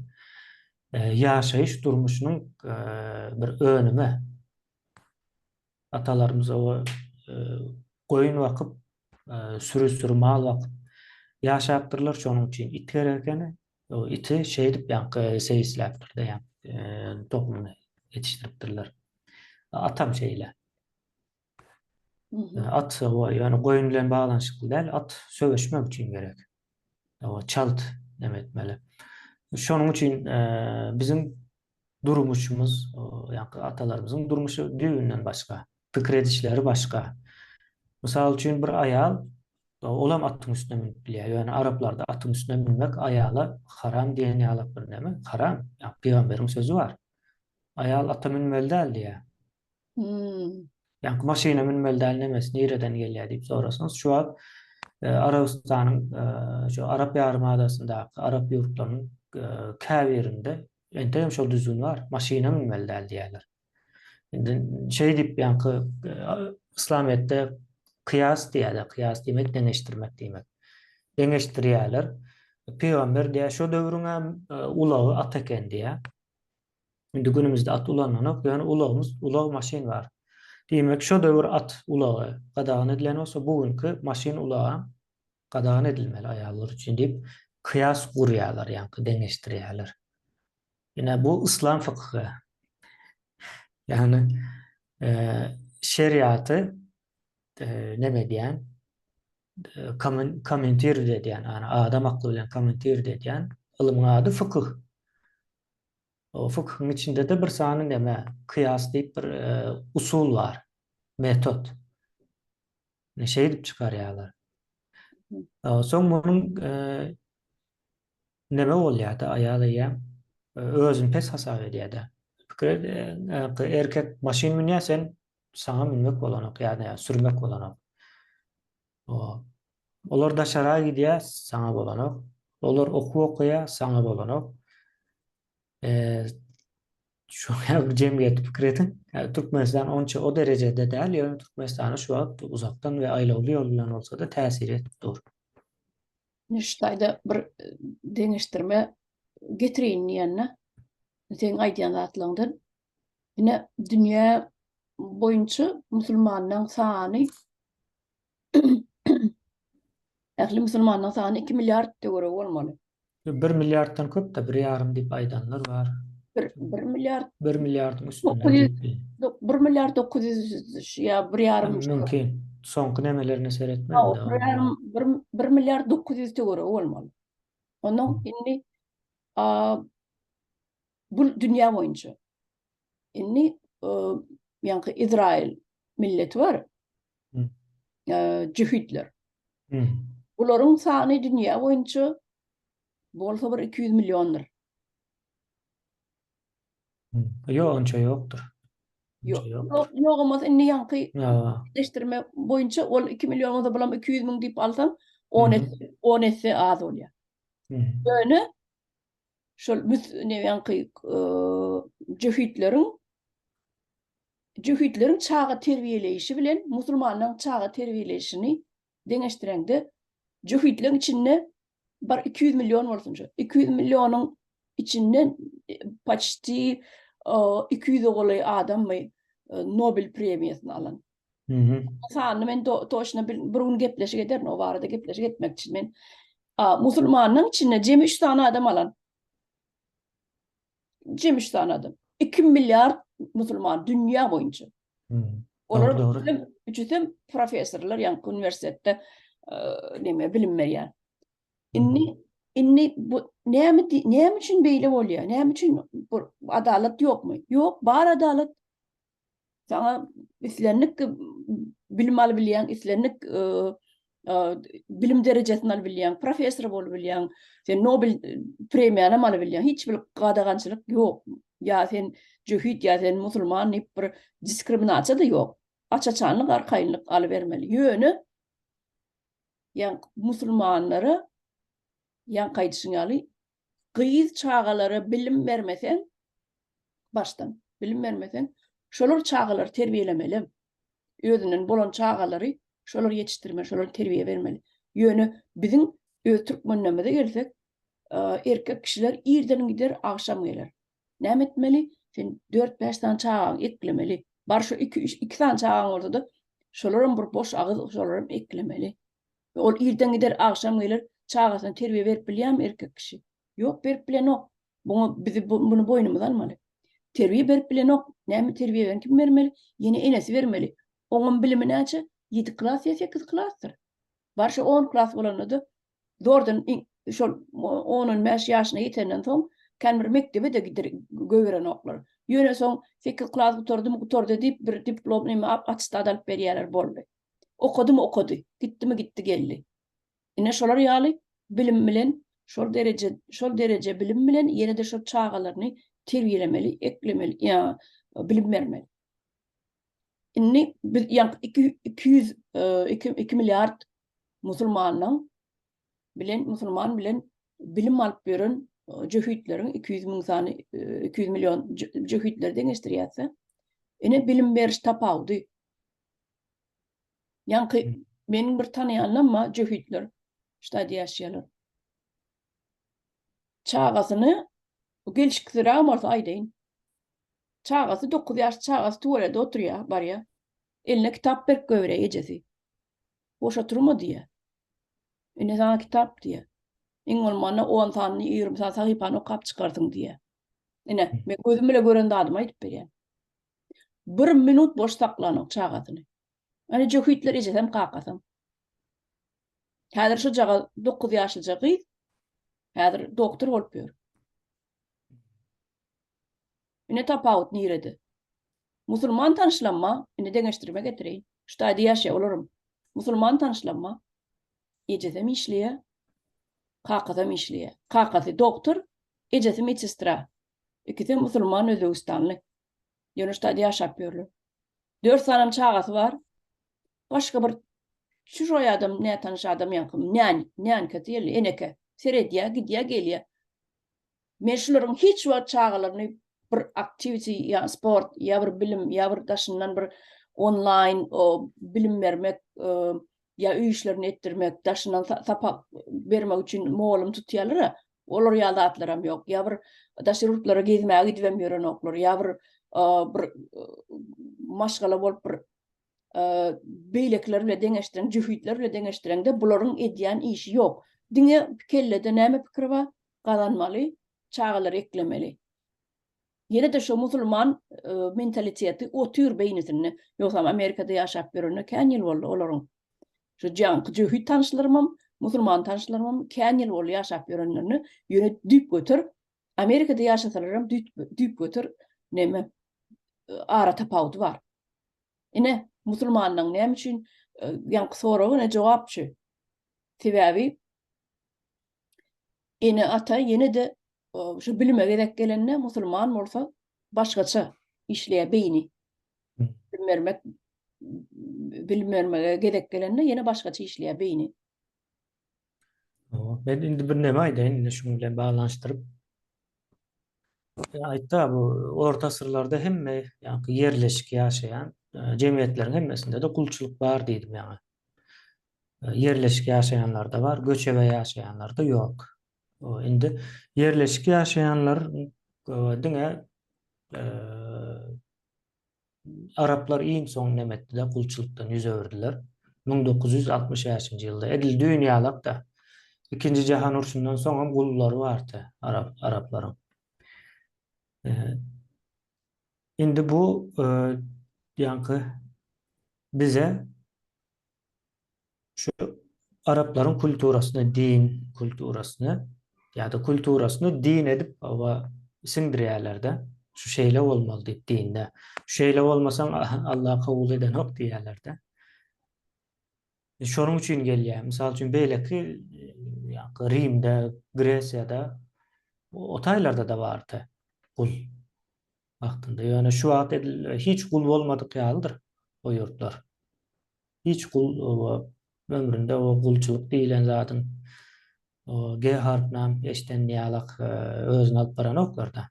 e, ýaşaýyş durmuşynyň e, bir önümi. Atalarymyz o e, goýun bakyp, sürü-sürü mal bakyp ýaşapdyrlar. Şonuň üçin it gerek ekeni. O iti şeýdip ýaňky seýisläpdir-de, ýaňky tohumyny ýetişdiripdirler. Atam şeýle. At o ýöne goýun bilen baglanyşykly däl, at söweşmek üçin gerek. O çalt neme etmeli. Şonuň üçin biziň durmuşymyz, ýa atalarymyzyň durmuşy düýbünden başga, pikir edişleri başga. Mysal üçin bir aýal olam atyň üstüne münüp bilýär. Ýöne araplarda atyň üstüne münmek aýala haram diýen ýalak bir neme, haram. Ýa pygamberiň sözi bar. Aýal ata münmeli däl diýýär. Hmm. Ýaňky maşyna münmeli däl nemesi nireden gelýär diýip sorasaňyz, şu wagt e, Arabystanyň e, şu Arap ýarymadasyndaky arap ýurtlarynyň e, käbirinde entegem şol düzgün bar. Maşyna münmeli däl diýýärler. Indi şeý diýip ýaňky Yslamyýetde kyýas diýýärler. Kyýas diýmek deňeşdirmek diýmek. Deňeşdirýärler. Pygamber diýýär, şo döwrüň hem ulagy at eken diýýär. Indi günümizde at ulanylanok, ýöne ulagymyz, ulag maşyn bar. Diýmek, şo döwür at ulagy gadagan edilen bolsa, bu günki maşyn ulagam gadagan edilmeli aýallar üçin diýip, kyýas gurýarlar, ýaňky deňeşdirýärler. Ine, bu yslam fykhy. Ýagny, şeriaty neme edýän, kommentirowat edýän, ýagny adam akly bilen kommentirowat edýän ylymyň ady fykyh. O fykhyň içinde-de bir sany neme, kyýas diýip bir usul bar, metod. Ine şeýdip çykarýarlar. Soň munuň neme bolýar-da, aýal eýýäm özüni pes hasap edýär-de. Pikir et, erkek maşyn münýär, sen saňa münmek bolanok, ýa-da sürmek bolanok. Olar daşara gidýär, saňa bolanok. Olar okuw okaýar, saňa bolanok. Şu jemgyýeti pikir ediň. Türkmenistan onça o derejede däl, ýöne Türkmenistana şu wagt uzakdan we aýlawly ýol bilen bolsa-da täsir edip dur. Şu taýda bir deňeşdirme getireýin diýende, seň aýdýan zatlaryňdan ine dünýä. boýunça musulmanlaryň sany ähli musulmanlaryň sany 2 milliard töweregi bolmaly. 1 milliarddan köp-de, bir ýarym diýip aýdanlar bar. 1 1 milliard 1 milliardyň üstünde diýip. 1 milliard 900 ýa bir ýarym. Mümkin. Soňky nemelerine seretmedim. Bir ýarym 1 1 milliard 900 töweregi bolmaly. Ondan indi bu dünýä boýunça. Indi ýaňky Izrail milleti bar. Jöhitler. Bularyň sany dünýä boýunça bolsa bir 200 milliondyr. Ýok, onça ýokdur. Ýok, ýok bolmasa indi ýaňky deşdirme boýunça ol 2 million bolsa bulam 200 müň diýip alsaň 10 esse, 10 esse az bolýar. Ýöne şol ne ýaňky jöhitleriň jöhitleriň çaga terbiýeleýşi bilen musulmanlaryň çaga terbiýeleýşini deňeşdireňde jöhitleriň içinde bir 200 million bolsun şu. 200 millionyň içinden почти 200-e golaý adammy Nobel premiýasyny alan. Sanyny men toçna bir gün gepleşik ederin, o barada gepleşik etmekçi men. Musulmanyň içinde jemi 3 sany adam alan. Jemi 3 sany adam. 2 milliard musulman dünýä boýunça. Olar üçüsem professorlar, ýa uniwersitetde neme bilim berýär. Indi indi bu näme näme üçin beýle bolýar? Näme üçin bu adalat ýokmy? Ýok, bar adalat. Saňa islendik bilim alyp bilýäň, islendik bilim derejesini alyp bilýäň, professor bolup bilýäň, sen Nobel premiýany alyp bilýäň. Hiç bir gadagançylyk ýok. Ýa sen jöhit, ýa sen musulman diýip bir diskriminasiýa-da ýok. Aç-açanlyk, arkaýynlyk alybermeli. Ýöne ýa musulmanlara ýaňky aýdyşyň ýaly gyz çagalara bilim bermeseň, başdan bilim bermeseň, şolar çagalary terbiýelemeli. Özünden bolan çagalary şolar ýetişdirmeli, şolar terbiýe bermeli. Ýöne biziň öz türkmenlerimize gelsek, erkek kişiler irden gider, agşam geler. Näme etmeli? Sen 4-5 sany çagaňy eklemeli. Bar şu 2-3 2 sany çagaň bolsa-da, şolaram bir boş agyz, şolaram eklemeli. Ol irden gider, agşam geler, çagasyna terbiýe berip bilýärmi erkek kişi? Ýok, berip bilenok. Buňa bizi muny boýnumyza almaly. Terbiýe berip bilenok. Näme terbiýe beren kim bermeli? Ýene enesi bermeli. Oňam bilimi näçe? 7 klas ýa 8 klasdyr. Bar şu 10 klas bolanda-da zordan şol 10-15 ýaşyna ýetenden soň kän bir mekdebe-de gidir goýberenoklar. Ýöne soň 8 klas gutardymy, gutardy diýip bir diplom neme attestat alyp berýärler boldy. Okadymy okady, gitdimi gitdi geldi. Ine şolar ýaly bilim bilen şol dereje şol dereje bilim bilen ýene-de şol çagalaryny terbiýelemeli, eklemeli, ýa bilim bermeli. Indi biz ýa 2 200 2 2 milliard musulmanyň bilen musulman bilen bilim alyp ýören jöhitleriň 200 müň sany 200 million jöhitleri deňeşdirýärse, ine bilim beriş tapawudy. Ýaňky meniň bir tanaýanlam bar, jöhitler ştada ýaşaýarlar. Çagasyny gelşiksizrägem bolsa aýdaýyn. Çagasy 9 ýaşly çagasy tuwalede oturýar, barýar. Eline kitap berip goýberýär ejesi. Boş oturma diýýär. Ine saňa kitap diýýär. Iň bolmanda 10 sany, 20 sany sahypany okap çykarsyň diýýär. Ine, men gözüm bile gören zadymy aýdyp berýän. Bir minut boş saklanok çagasyny. Ýani jöhitler ejesem kakasam. Häzir şu jaga 9 ýaşlyja gyz häzir doktor bolup ýör. Ine tapawut nirede? Musulman tanyşlanma, indi deňeşdirme getireýin. Şu taýda ýaşaýar olaram. Musulman tanyşlanma. Ejesem işleýär, kakasam işleýär. Kakasy doktor, ejesi medsestra. Ikisem musulman özbegistanly. Ýöne şu taýda ýaşap ýörler. Dört sanam çagasy bar. Başga bir çujoý adam, nätanyş adam ýaňky nän, nänka diýeli, eneke seredýär, gidýär, gelýär. Men şularyň hiç wagt çagalaryny bir aktiwiti ýa sport ýa bir bilim ýa bir daşyndan bir onlaýn bilim bermek ýa öý işlerini etdirmek, daşyndan sapak bermek üçin mugallym tutýarlar-a. Olar ýaly zatlaram ýok. Ýa bir daşary ýurtlara gezmäge gidibem ýörenoklar. Ýa bir bir. maşgala bolup bir beýlekiler bilen deňeşdireň, jöhitler bilen deňeşdireňde bularyň edýän işi ýok. Diňe kellede näme pikir bar? Gazanmaly, çagalary eklemeli. Ýene-de şo musulman mentaliteti otyr beýnisinde. Ýogsam Amerikada ýaşap ýörenine kän ýyl boldy olaryň. Şu jaňky jöhit tanyşlarymam, musulman tanyşlarymam kän ýyl boldy ýaşap ýörenlerine. Ýöne düýpgöter Amerikada ýaşasalaram düýpgöter neme ara tapawudy bar. Ine, musulmanlaryň näme üçin ýaňky soraga ine jogap şu. Sebäbi ene-ata ýene-de şu bilime gezek gelende musulman bolsa başgaça işleýär beýni. Bilim bermek bilim bermege gezek gelende ýene başgaça işleýär beýni. Men indi bir neme aýdaýyn indi şuň bilen baglanyşdyryp. Aýtda bu orta asyrlarda hemme ýaňky ýerleşik ýaşaýan jemgyýetleriň hemmesinde-de gulçulyk bar diýdim ýaňy. Ýerleşik ýaşaýanlarda bar, göçebe ýaşaýanlarda ýok. Indi ýerleşik ýaşaýanlar diňe Araplar iň soň neme etdiler, gulçulykdan ýüz öwürdiler. 1965-nji ýylda, edil düýn ýalak-da. Ikinji jahan urşundan soňam gullary bardy arap araplaryň. Indi bu ýaňky bize şu araplaryň kulturasyny, din kulturasyny ýa-da kulturasyny din edip oba siňdirýärler-de. Şu şeýle bolmaly diýip dinde. Şu şeýle bolmasaň Allah kabul edenok diýýärler-de. E, şonuň üçin gelýär. Mysal üçin beýleki ýa Rimde, Gresiýada o taýlarda-da bardy gul wagtynda. Ýöne şu wagt edil hiç gul bolmadyk ýalydyr o ýurtlar. Hiç gul ömründe o gulçulyk diýlen zadyň o G harpynam eşden ýalak özüni alyp baranoklar-da.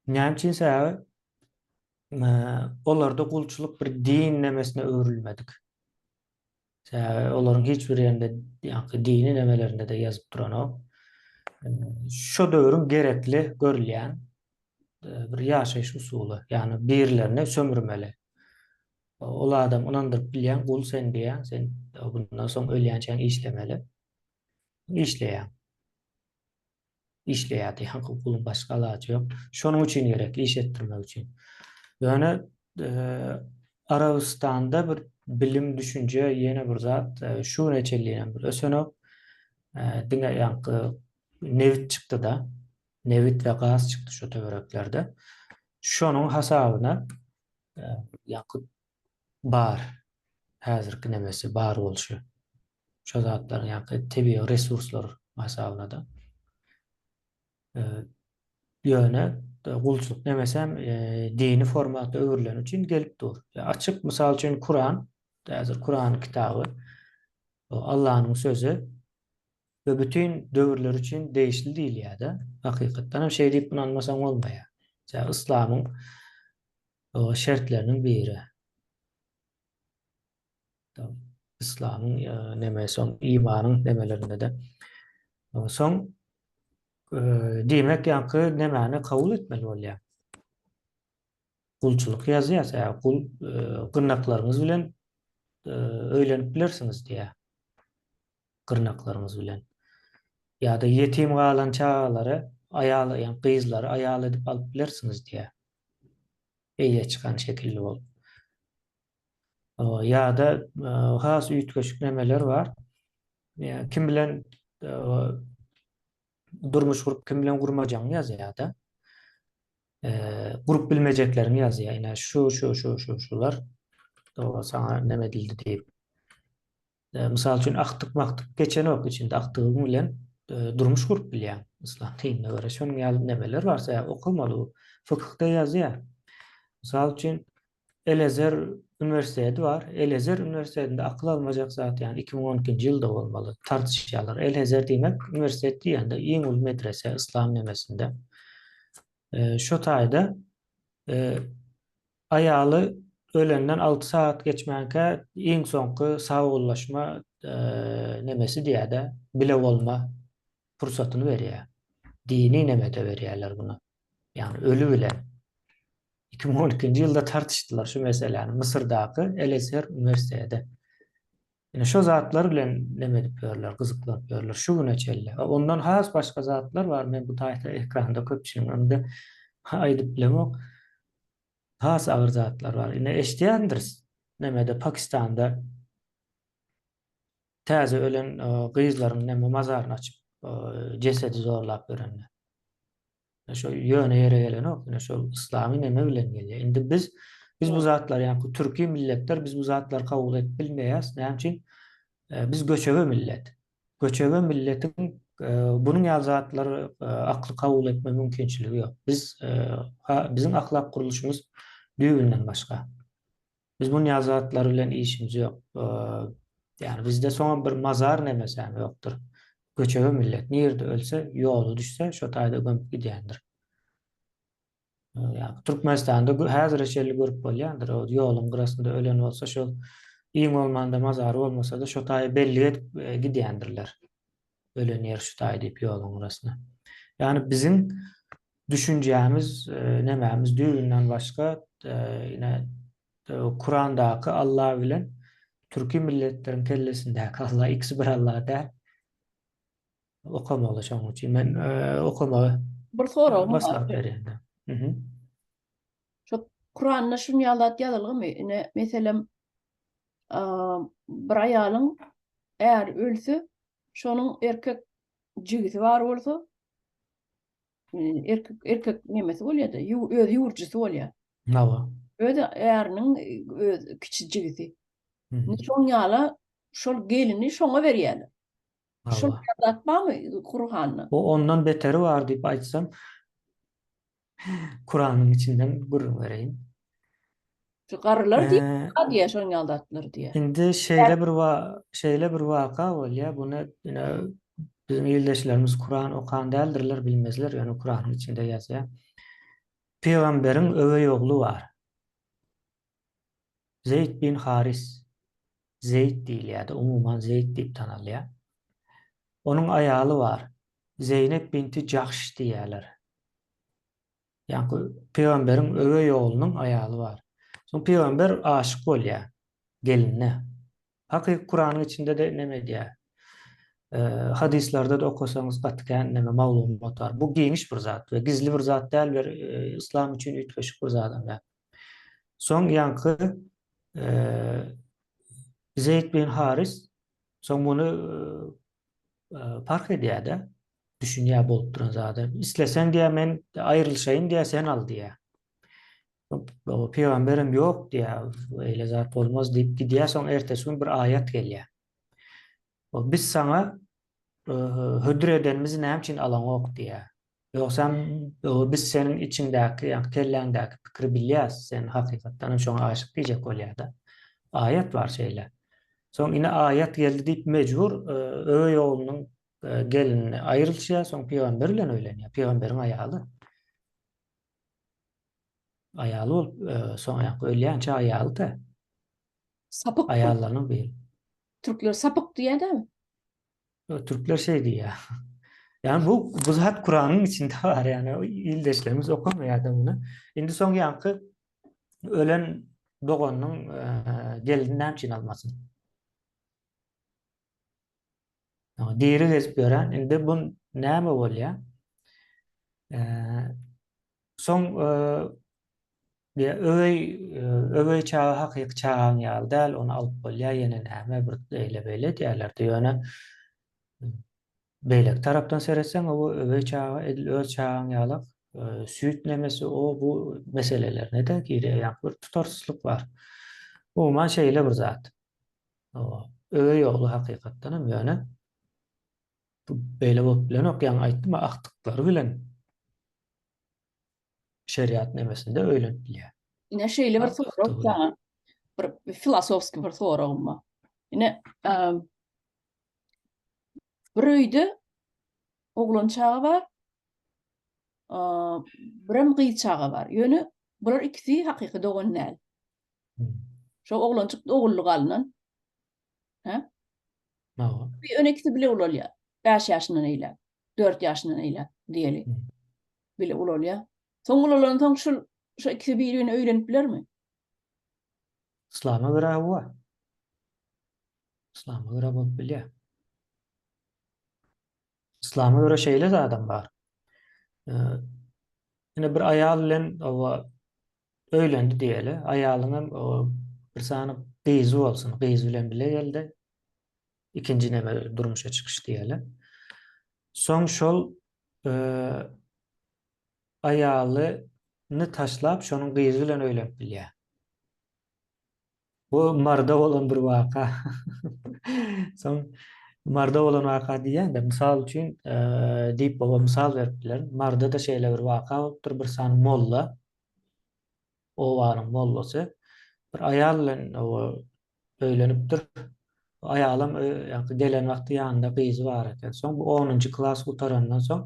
Näme üçin sebäbi olarda gulçulyk bir din nemesine öwrülmedik. Sebäbi olaryň hiç bir ýerinde ýaňky dini nemelerinde-de ýazyp duranok. Şo döwrüň gerekli görülýän bir ýaşaýyş usuly. Ýagny birlerini sömürmeli. Ol adam ynandyryp bilýän gul sen diýýän, sen bundan soň ölýänçäň işlemeli. Işleýäň. Işleýärdi. Ýaňky guluň başga alajy ýok. Şonuň üçin gerek, iş etdirmek üçin. Ýöne Arabystanda bir bilim, düşünje ýene bir zat şu güne çenli hem bir ösenok. Diňe ýaňky nebit çykdy-da. Nebit we gaz çykdy şu töwereklerde. Şonuň hasabyna ýaňky bar. Häzirki nemesi bar bolşy. Şo zatlaryň ýaňky tebigy resurslar hasabyna-da. Ýöne gulçulyk nemesem dini formata öwrüleni üçin gelip dur. Açyk mysal üçin Kuran, häzir Kuran kitaby Allanyň sözi we bütin döwürler üçin degişli diýilýär-de. Hakykatdan hem şeý diýip ynanmasaň bolmaýar. Sebäbi yslamyň şertleriniň biri. Yslamyň neme soň imanyň nemelerinde-de. Soň diýmek ýaňky nemäni kabul etmeli bolýar. Gulçulyk ýazýar, sebäbi gul gyrnaklaryňyz bilen öýlenip bilersiňiz diýýär. Gyrnaklaryňyz bilen. Ýa-da ýetim galan çagalary aýal, ýa gyzlary aýal edip alyp bilersiňiz diýýär. Eýe çykan şekilli bolup. Ýa-da has üýtgeşik nemeler bar. Kim bilen durmuş gurup, kim bilen gurmajagyňy ýazýar-da. Gurup bilmejekleriňi ýazýar. Ine şu, şu, şu, şu, şular saňa neme edildi diýip. Mysal üçin agtyk magtyk geçenok içinde agtygyň bilen durmuş gurup bilýäň yslam dinine görä. Şonuň ýaly nemeler bar, sebäbi okamaly bu. Fykyhda ýazýar. Mysal üçin Elezer uniwersiteti bar. Elezer uniwersitetinde akyl almajak zat ýagny 2012-nji ýylda bolmaly tartyşýarlar. Elezer diýmek uniwersitet diýende iň uly medrese yslam nemesinde. Şo taýda Aýaly ölenden alty sagat geçmänkä iň soňky sagbollaşma nemesi diýýär-de, bile bolma pursatyny berýär. Dini nemede berýärler muny. Ýagny öli bilen. 2012-nji ýylda tartyşdylar şu meseläni Mysyrdaky El-Ezher uniwersiteti. Ine şo zatlar bilen neme edip ýörler, gyzyklanyp ýörler şu güne çenli. Ondan has başga zatlar bar, men bu taýda ekranda köpçüligiň öňünde aýdyp bilemok. Has agyr zatlar bar. Ine eşidýändiris, nemede Pakistanda täze ölen gyzlaryň neme mazaryny açyp, jesedi zorlap ýörenler. Şo ýöne ýere gelenok, ine şol yslamy neme bilen gelýär. Indi biz biz bu zatlary, ýa türki milletler biz bu zatlary kabul edip bilmeýäs. Näme üçin? Biz göçebe millet. Göçebe milletiň bunuň ýaly zatlary akly kabul etme mümkinçiligi ýok. Biz biziň ahlak gurluşymyz düýbünden başga. Biz bunuň ýaly zatlar bilen işimiz ýok. Ýani bizde soňam bir mazar nemesi hem ýokdur. Göçebe millet nirde ölse, ýoly düşse, şo taýda gömüp gidýändir. Ýa Türkmenistanda häzire çenli görüp bolýandyr. O ýoluň gyrasynda ölen bolsa şol iň bolmanda mazary bolmasa-da şo taýy bellik edip e, gidýändirler. Ölen ýer şu taý diýip ýoluň gyrasyna. Ýani biziň düşünjämiz, e, nemämiz düýbünden başga, e, ine Kurandaky Allah bilen türki milletleriň kellesindäki Allah ikisi bir Allah däl. Okamaly şonuň üçin men e, okamagy bir soragym maslahat berýän. Mhm. Şu Kuranda şuny ýaly zat ýazylgymy? Ine, meselem, bir aýalyň äri ölse, şonuň erkek jigisi bar bolsa, erkek erkek nemesi bolýar-da, öz ýurjusy bolýar. Hawa. Öz äriniň öz kiçi jigisi. Şoň ýala şol gelini şoňa berýärler. Şol zat barmy Kuranda? O ondan beteri bar diýip aýtsam, Kuranyň içinden gürrüň bereýin. Şu garrylar diýip, diýýär şoň ýaly zatlar diýýär. Indi şeýle bir wa şeýle bir waka bolýar. Muny ine biziň ildeşlerimiz Kuran okan däldirler, bilmezler, ýöne Kuranyň içinde ýazýar. Pygamberiň öweý ogly bar. Zeýd bin Haris. Zeýd diýilýärdi, umuman Zeýd diýip tanalýar. Onuň aýaly bar. Zeýnep binti Jahş diýýärler. Ýaňky pygamberiň öweý oglunyň aýaly bar. Soň pygamber aşyk bolýar geline. Hakyky Kuranyň içinde-de neme edýär. Hadyslarda-da okasaňyz gaty kän neme maglumat bar. Bu giňiş bir zat we gizli bir zat däl bir yslam üçin üýtgeşik bir zadam däl. Soň ýaňky Zeýd bin Haris soň muny parh edýär-de. Düşünýär bolup duran zada. Isleseň diýýär, men aýrylyşaýyn diýýär, sen al diýýär. Pygamberem ýok diýýär, eýle zat bolmaz diýip gidýär, soň ertesi gün bir aýat gelýär. Biz saňa hödür edenimizi näme üçin alaňok diýýär. Ýogsam biz seniň içiňdäki, ýagny kelläňdäki pikiri bilýäs, sen hakykatdan hem şoňa aşyk diýjek bolýar-da. Aýat bar şeýle. Soň ine aýat geldi diýip mejbur öweý oglunyň gelinini aýrylyşýar, soň pygamber bilen öýlenýär. Pygamberiň aýaly. Aýaly bolup, soň aýak ölýänçä aýaly-da. Sapyk. Aýallarynyň biri. Türkler sapyk diýýär-dä. Türkler şeý diýýär. Ýani bu bu zat Kuranyň içinde bar, ýani ildeşlerimiz okamaýar-da muny. Indi soň ýaňky ölen doganynyň gelnini näme üçin almasyn? Diri gezip ýören, indi bu näme bolýar? Soň Diýýär, öweý, öweý çaga hakyky çagaň ýaly däl, ony alyp bolýar, ýene näme bir eýle-beýle diýýärler-de, ýöne beýleki tarapdan seretseň, o öweý çaga edil öz çagaň ýalak, süýt nemesi, o bu meselelerine-de girýär, ýaňky bir tutarsyzlyk bar. Umuman şeýle bir zat. Öweý ogly hakykatdanam ýöne bu beýle bolup bilenok, ýaňy aýtdym-a, agtyklary bilen şeriat nemesinde öýlenip bilýär. Ine şeýle bir sorag saňa. Bir filosofski bir soragym bar. Ine bir öýde oglan çaga bar, birem gyz çaga bar. Ýöne bular ikisi hakyky dogan däl. Şo oglanjyk ogullyk alnan. Hä? Hawa. Ýöne ikisi bile ulalýar. 5 ýaşyndan eýläk, 4 ýaşyndan eýläk diýeli. Bile ulalýar. Soň ulalansoň şul. Şu ikisi bir-birine öýlenip bilermi? Yslama görä hawa. Yslama görä bolup bilýär. Yslama görä şeýle zadam bar. Ine bir aýal bilen owa öýlendi diýeli. Aýalyň hem bir sany gyzy bolsun, gyzy bilen bile geldi. Ikinji neme durmuşa çykyş diýeli. Soň şol aýalyny taşlap, şonuň gyzy bilen öýlenip bilýär. Bu Marda bolan bir waka. Soň Marda bolan waka diýýän-de, mysal üçin, diýip baba mysal berip bilerin. Marda-da şeýle bir waka bolupdyr, bir sany molla, obanyň mollasy bir aýal bilen öýlenipdir. Aýalam ýaňky gelen wagty ýanynda gyzy bar eken. Soň bu onunjy klas gutarandan soň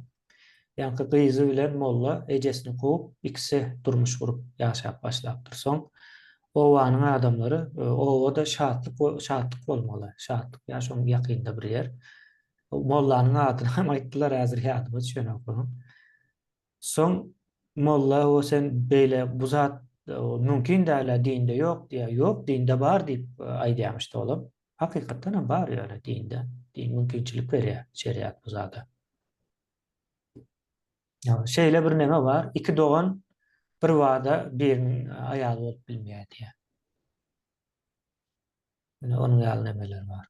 ýaňky gyzy bilen molla ejesini kowup, ikisi durmuş gurup ýaşap başlapdyr. Soň obanyň adamlary obada şatlyk şatlyk bolmaly. Şatlyk ýa şoň ýakynda bir ýer. Mollanyň adyny hem aýtdylar, häzir ýadyma düşenok onuň. Soň molla o sen beýle bu zat mümkin dälä dinde ýok diýýär. Ýok dinde bar diýip aýdýarmyşdy olam. Hakykatdan hem bar ýöne dinde. Din mümkinçilik berýär şeriat bu zada. Şeýle bir neme bar. Iki dogan bir bada biriniň aýaly bolup bilmeýär diýýär. Ine onuň ýaly nemeler bar.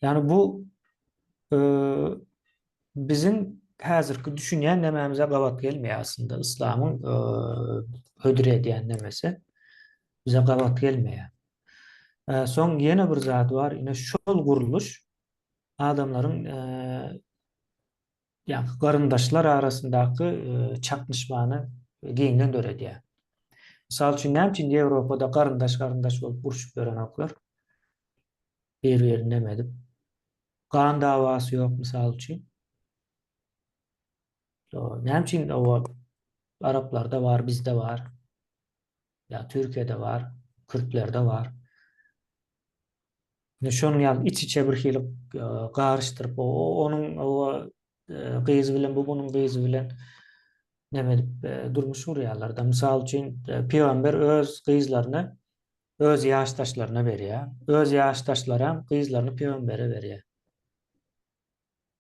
Ýagny bu e, biziň häzirki düşünýän nemämize gabat gelmeýär aslynda. Yslamyň e, hödür edýän nemesi bize gabat gelmeýär. E, soň ýene bir zat bar. Ine şol gurluş adamlaryň e, Ýagny garyndaşlar arasyndaky çaknyşmany giňden döredýär. Mysal üçin, näme üçin Ýewropada garyndaş-garyndaş bolup urşup ýörenoklar? Bir-birini neme edip. Gan dawasy ýok, mysal üçin. Näme üçin oba araplarda bar, bizde bar. Ýa Türkiýede bar, kürtlerde bar. Şonuň ýaly iç-içe bir hili garyşdyryp, onuň o gyzy bilen, bu bunuň gyzy bilen neme edip durmuş gurýarlar-da. Mysal üçin, pygamber öz gyzlaryny öz ýaşdaşlaryna berýär. Öz ýaşdaşlaram gyzlaryny pygambere berýär.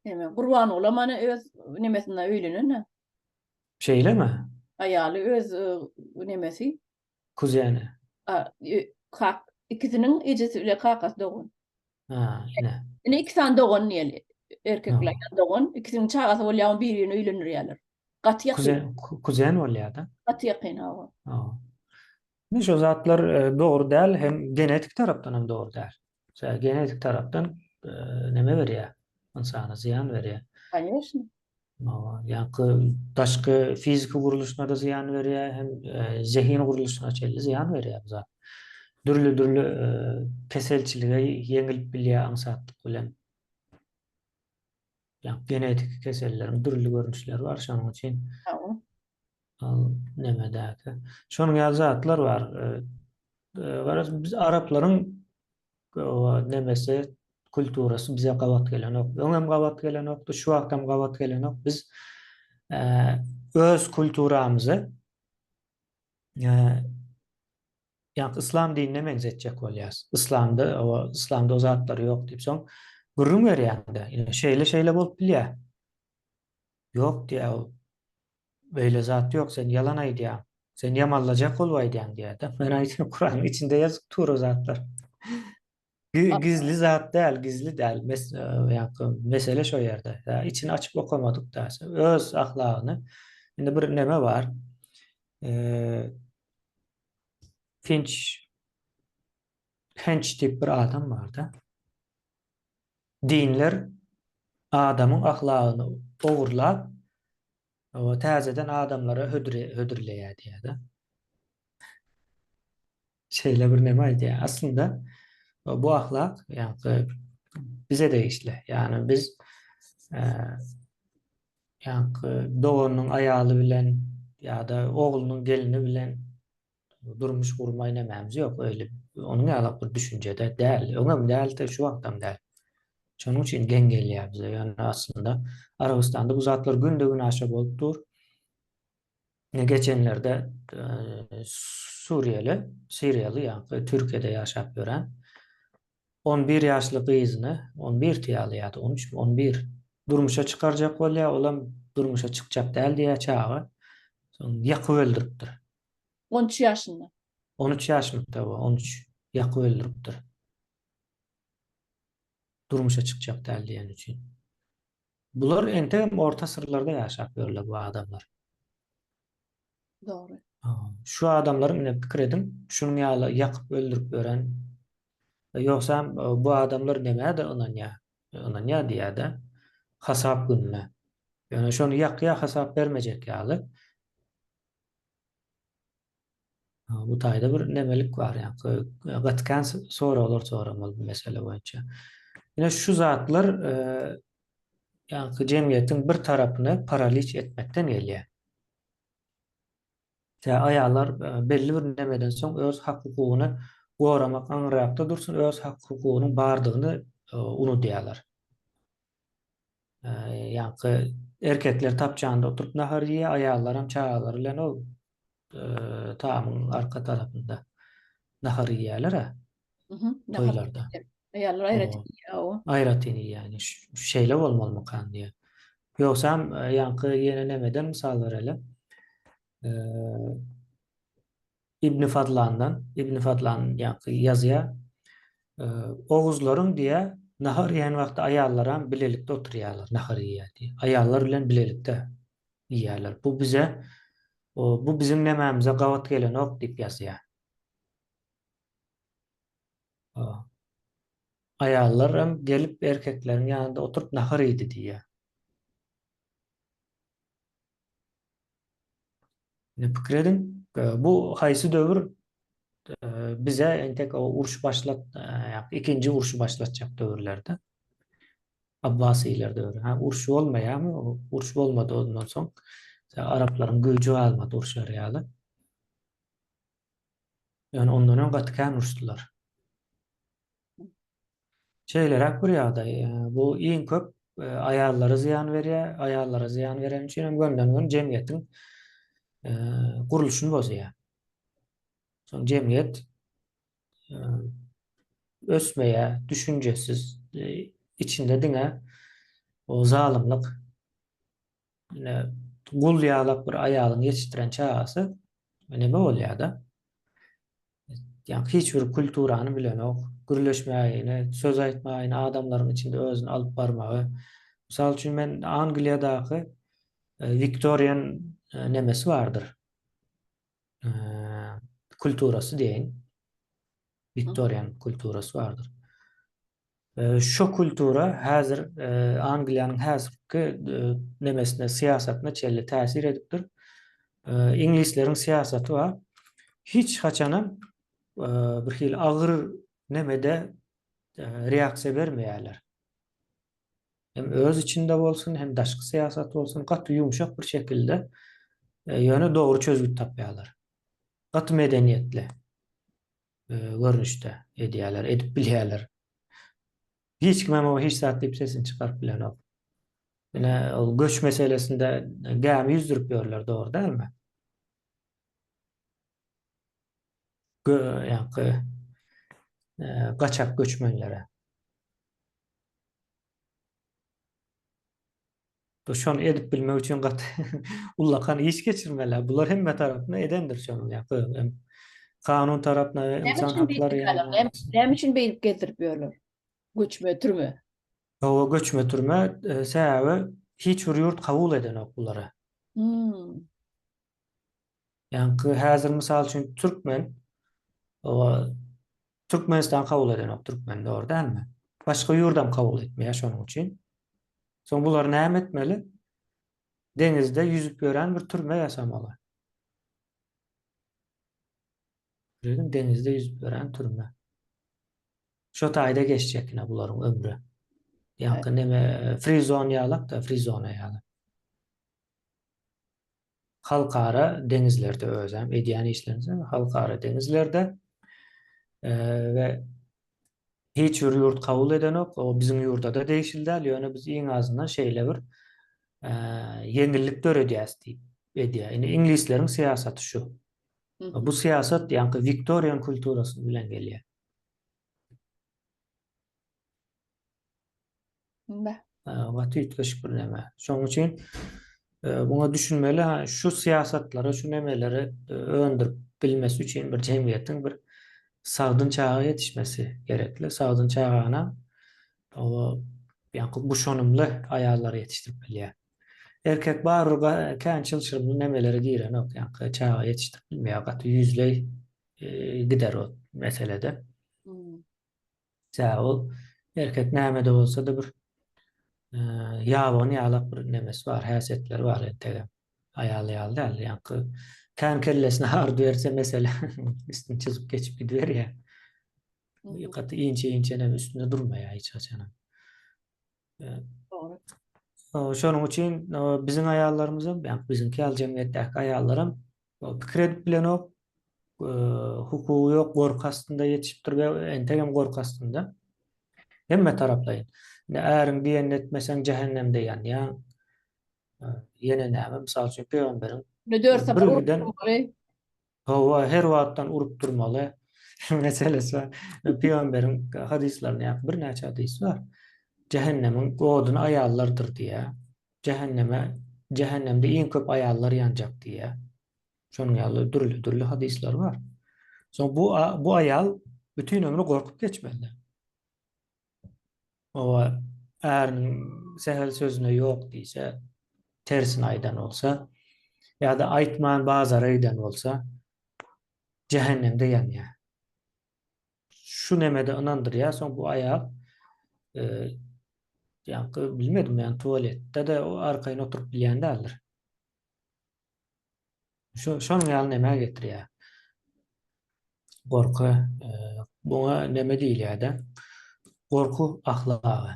Neme, Gurbangulam ana öz nemesinde öýlenen-ä. Şeýlemi? Aýaly öz nemesi. Kuzeni. A, kak, ikisiniň ejesi bile kakasy dogan. Ha, ine. Ine iki sany dogan diýeli. Erkek bilen aýal dogan, ikisiniň çagasy bolýar, ony bir-birine öýlendirýärler. Gaty ýakyn. Kuzen, kuzen bolýar-da. Gaty ýakyn, hawa. Hawa. Ine şo zatlar e, dogry däl, hem genetik tarapdan hem dogry däl. Sebäbi genetik tarapdan e, neme berýär? Ynsana zyýan berýär. Конечно. Ýaňky daşky fiziki gurluşyna-da zyýan berýär, hem zehin gurluşyna çenli zyýan berýär bu zat. Dürli-dürli keselçilige ýeňilip bilýär aňsatlyk bilen. Ýa genetiki keselleriň dürli görnüşleri bar, şonuň üçin ol nemedäki. Şonuň ýaly zatlar bar. Garaz biz araplaryň nemesi kulturasy bize gabat gelenok. Öňem gabat gelenokdy, şu wagtam gabat gelenok. Biz öz kulturamyzy ýa yslam dinine meňzetjek bolýarys. Yslamda o yslamda o zatlar ýok diýip soň gürrüň berýäňde. Şeýle-şeýle bolup bilýär. Ýok diýýär ol. Beýle zat ýok, sen ýalan aýdýaň. Sen ýamanlajak bolup aýdýaň diýýär-de. Men aýtýan, Kuranyň içinde ýazyp dur o zatlar. Gizli zat däl, gizli däl. Mes, e, ýaňky mesele şo ýerde. Ýa içini açyp okamadyk da. Öz ahlagyny. Indi bir neme bar. E, Finch Henç diýip bir adam bar-da. Dinler adamyň ahlagyny ogurlap, täzeden adamlara hödürleýär diýýär-de. Şeýle bir neme aýdýar. Aslynda bu ahlak ýaňky bize degişli. Ýagny biz ýaňky doganynyň aýaly bilen ýa-da oglunyň gelini bilen Durmuş gurmaý nämämiz ýok öýle onuň ýalak bir düşünjede däl. Öňem däldi, şu wagtam däl. Şonuň üçin geň gelýär bize. Ýöne aslynda Arabystanda bu zatlar günde-günaşa bolup dur. Geçenlerde Suriýeli, Siriýaly ýaňky Türkiýede ýaşap ýören 11 ýaşly gyzyny, 11 ýaly ýa-da 13 mi, 11 durmuşa çykarjak bolýar, olam durmuşa çykjak däl diýýär çaga. Soň ýakyp öldüripdir. 13 ýaşynda. 13 ýaşmydy o, 13 ýakyp öldüripdir. Durmuşa çykjak däl diýeni üçin. Bular entegem orta asyrlarda ýaşap ýörler bu adamlar. Dogry. Şu adamlaryň ine pikir ediň, şunuň ýaly ýakyp öldürip ýören ýogsam bu adamlar nämä-de ynanýar, ynanýar diýýär-de, hasap gününe. Ýöne şony ýakýar hasap bermejek ýaly. Bu taýda bir nemelik bar, ýa-ni gaty kän soraglar soramaly bu mesele boýunça. Ine şu zatlar ýa-ni jemgyýetiň bir tarapyny paraliç etmekden gelýär. Tä aýallar belli bir nemeden soň öz hak-hukugyny goramak aňryrakda dursun, öz hak-hukugynyň bardygyny unudýarlar. Ýaňky erkekler tapçanda oturyp nahar iýýär, aýallaram çagalary bilen ol tamyň arka tarapynda nahar iýýärler-ä. Toýlarda. Aýallar aýratyn iýýär o. Aýratyn iýýär. Şeýle bolmalymykan diýýär. Ýogsam ýaňky ýene nemeden mysal bereli. Ibn Fadlandan, Ibn Fadlan ýaňky ýazýar, Oguzlaryň diýýär, nahar iýen wagty aýallaram bilelikde oturýarlar, nahar iýýär diýýär. Aýallar bilen bilelikde iýýärler. Bu bize, bu biziň nemämize gabat gelenok diýip ýazýar. Aýallar hem gelip erkekleriň ýanynda oturyp nahar iýdi diýýär. Indi pikir ediň, bu haýsy döwür bize entek o uruş başlat, ikinji urşy başlatjak döwürlerde. Abbasiler döwri. Ha, uruş bolmaýarmy? Uruş bolmady ondan soň. Araplaryň güýji galmady urşar ýaly. Ýöne ondan öň gaty kän uruşdylar. Şeýleräk bir ýagdaý. Bu iň köp aýallara zyýan berýär. Aýallara zyýan bereni üçin hem gönden-göni jemgyýetiň gurluşyny bozýar. Soň jemgyýet ösmeýär, düşünjesiz, içinde diňe o zalymlyk, ine gul ýalak bir aýalyň ýetişdiren çagasy neme bolýar-da? Ýa hiç bir kulturany bilenok, gürleşmägini, söz aýtmagyny, adamlaryň içinde özüni alyp barmagy. Mysal üçin men Angliýadaky Wiktorian nemesi bardyr. Kulturasy diýeýin. Wiktorian kulturasy bardyr. Şo kultura häzir Angliýanyň häzirki nemesine, syýasatyna çenli täsir edipdir. Iňlisleriň syýasaty bar. Hiç haçanam bir hili agyr nemede reaksiýa bermeýärler. Hem öz içinde bolsun, hem daşky syýasat bolsun, gaty ýumşak bir şekilde ýöne dogry çözgüt tapýarlar. Gaty medeniýetli. görnüşde edýärler, edip bilýärler. Hiç kim hem oňa hiç zat diýip sesini çykaryp bilenok. Ine, ol göç meselesinde gämi ýüzdürip ýörler, dogry dälmi? Gö, ýaňky gaçak göçmenlere. Şony edip bilmek üçin gaty ullakan iş geçirmeli. Bular hemme tarapyna edendir şonuň ýa hem kanun tarapyna we ynsan haklary ýa. Näme üçin beýdip gezdirip ýörler? Göçme türme. Hawa göçme türme sebäbi hiç bir ýurt kabul edenok bulary. Hmm. Ýaňky häzir mysal üçin türkmen o Türkmenistan kabul edenok türkmen dogry dälmi? Başga ýurdam kabul etmeýär şonuň üçin. Soň bular näme etmeli? Deňizde ýüzüp ýören bir türme ýasamaly. Bildim, deňizde ýüzüp ýören türme. Şo taýda geçjek ine bularyň ömri. Ýaňky neme free zone ýalak-da, free zona ýaly. Halkara deňizlerde özem edýän işlerimiz halkara deňizlerde we hiç bir ýurt kabul edenok, o biziň ýurda-da degişli däl, ýöne biz iň azyndan şeýle bir ýeňillik döredýäs diýip. edýär. Indi iňlisleriň syýasaty şu. Bu syýasat ýaňky Wiktorian kulturasy bilen gelýär. Gaty üýtgeşik bir neme. Şonuň üçin muňa düşünmeli, ha, şu syýasatlary, şu nemeleri öndürip bilmesi üçin bir jemgyýetiň bir sagdyn çaga ýetişmesi gerekli. Sagdyn çagany o ýaňky guşanymly aýallar ýetişdirip bilýär. Erkek barybir kän çylşyrymly nemelere girenok, ýaňky çaga ýetişdirip bilmeýär, gaty ýüzleý gider o meselede. Sebäbi ol erkek nämede bolsa-da bir ýabany ýalak bir nemesi bar, häsiýetleri bar entegem. Aýal ýaly däl, ýaňky kän kellesine ardy berse mesele üstüni çyzyp geçip gidiberýär. Gaty inçe-inçe neme üstünde durmaýar hiç haçanam. Dogry. Şonuň üçin biziň aýallarymyzam, ýa biziňki ýaly jemgyýetdäki aýallaram pikir edip bilenok, hukugy ýok, gorky astynda ýetişipdir we entegem gorky astynda. Hemme taraplaýyn. Indi äriň diýenini etmeseň jähennemde ýanýaň. Ýene näme, mysal üçin pygamberiň Dört sapar urup durmaly. Hawa, her wagtdan urup durmaly. Meselesi bar. Pygamberiň hadyslarynda ýa birnäçe hadys bar. Jähennemiň oduny aýallardyr diýýär. Jähenneme, jähennemde iň köp aýallar ýanjak diýýär. Şonuň ýaly dürli-dürli hadyslar bar. Soň bu bu aýal bütin ömri gorkup geçmeli. Oba äriniň sähel sözüne ýok diýse, tersini aýdan bolsa, ýa-da aýtman bazara giden bolsa, jähennemde ýanýar. Şu nemede ynandyrýar, soň bu aýal e, ýaňky bilmedim, ýani tualetde-de arkaýyn oturyp bilýän däldir. Şu şonuň ýaly nämä getirýär? Gorky, e, buňa näme diýilýär-de? Gorky ahlagy.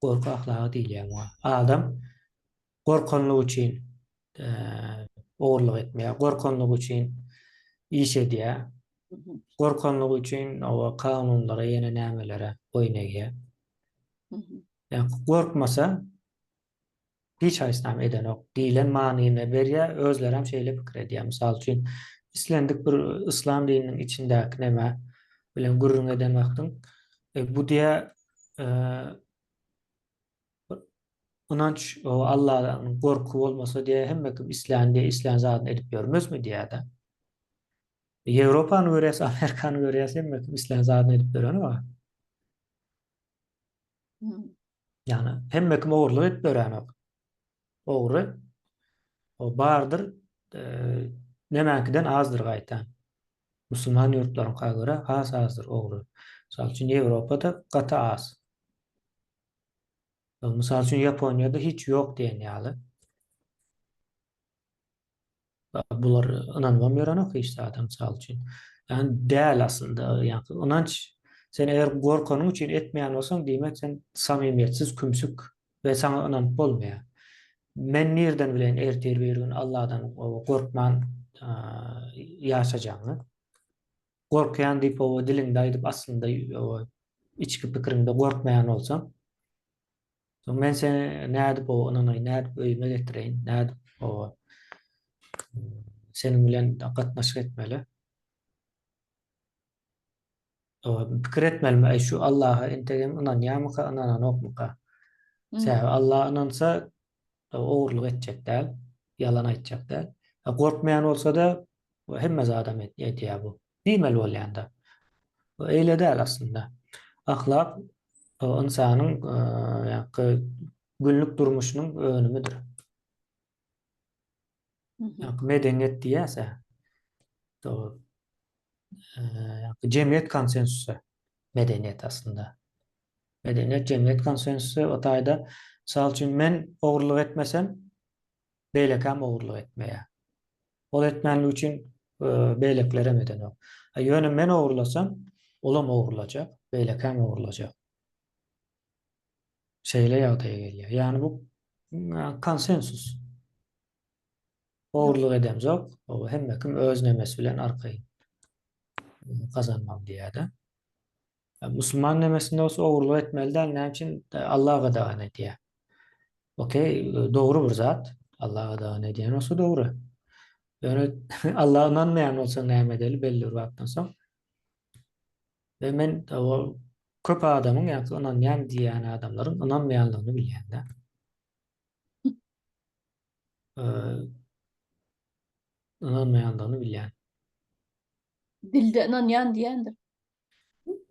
Gorky ahlagy diýilýär muňa. Adam gorkanlygy üçin e, ogurlyk etmeýär, gorkanlygy üçin iş edýär. Gorkanlygy üçin o kanunlara ýene nämelere boýun egýär. Ýa gorkmasa Hiç haýsynam edenok diýlen manyny berýär, özlerem şeýle pikir edýär. Mysal üçin, islendik bir yslam dininiň içindäki neme bilen gürrüň eden wagtyň, e, bu diýä e, ynanç, o Allahdan gorky bolmasa diýä hemme kim islän diýä islän zadyny edip ýörmezmi diýä-de. Ýewropany görýäs, Amerikany görýäs, hemme kim islän zadyny edip ýörenok. Ýagny hemme kim ogurlyk edip ýörenok. Ogry o bardyr, e, nemäňkiden azdyr gaýta. Musulman ýurtlaryňka görä has azdyr ogry. Mysal üçin Ýewropada gaty az. Mysal üçin Ýaponiýada hiç ýok diýen ýaly. Bular ynanybam ýörenok hiç zada mysal üçin. Ýagny däl aslynda, ýagny ynanç sen eger gorkanyň üçin etmeýän bolsaň, diýmek sen samimiýetsiz kümsük we saňa ynanyp bolmaýar. Men nirden bileýin ertir bir gün Allahdan gorkman ýaşajagyňy. Gorkýan diýip owa diliňde aýdyp aslynda içki pikiriňde gorkmaýan bolsaň, Soň men seni nädip oba ynanaýyn, nädip öýüme getireýin, nädip oba seniň bilen gatnaşyk etmeli? Oba pikir etmelimi, aý şu Allaha entegem ynanýarmyka, ynananokmyka? Sebäbi Allaha ynansa, ogurlyk etjek däl, ýalan aýtjak däl. Gorkmaýan bolsa-da, hemme zadam edýär bu. Diýmeli bolýanda. Bu eýle däl aslynda. Ahlak ynsanyň ýaňky günlük durmuşynyň önümidir. Ýaňky medeniýet diýýäs-ä. Dogry. Ýaňky jemgyýet konsensusy medeniýet aslynda. Medeniýet jemgyýet konsensusy o taýda mysal üçin men ogurlyk etmesem beýlekäm ogurlyk etmeýär. Ol etmänligi üçin beýlekilerem edenok. Ýöne men ogurlasam, olam ogurlajak, beýlekäm ogurlajak. Şeýle ýagdaýa gelýär. Ýagny bu konsensus. Ogurlyk edemzok, hemme kim öz nemesi bilen arkaýyn gazanmaly diýýär-de. Musulman nemesinde bolsa ogurlyk etmeli däl, näme üçin? Allah gadagan edýär. Okey, dogry bir zat. Allah gadagan edýän bolsa dogry. Ýöne Allaha ynanmaýan bolsaň näme edeli belli bir wagtdan soň. We men o köp adamyň ýa-da ynanýan diýýän adamlaryň ynanmaýanlygyny bilýän-de. Ynanmaýandygyny bilýän. Dilde ynanýan diýendir.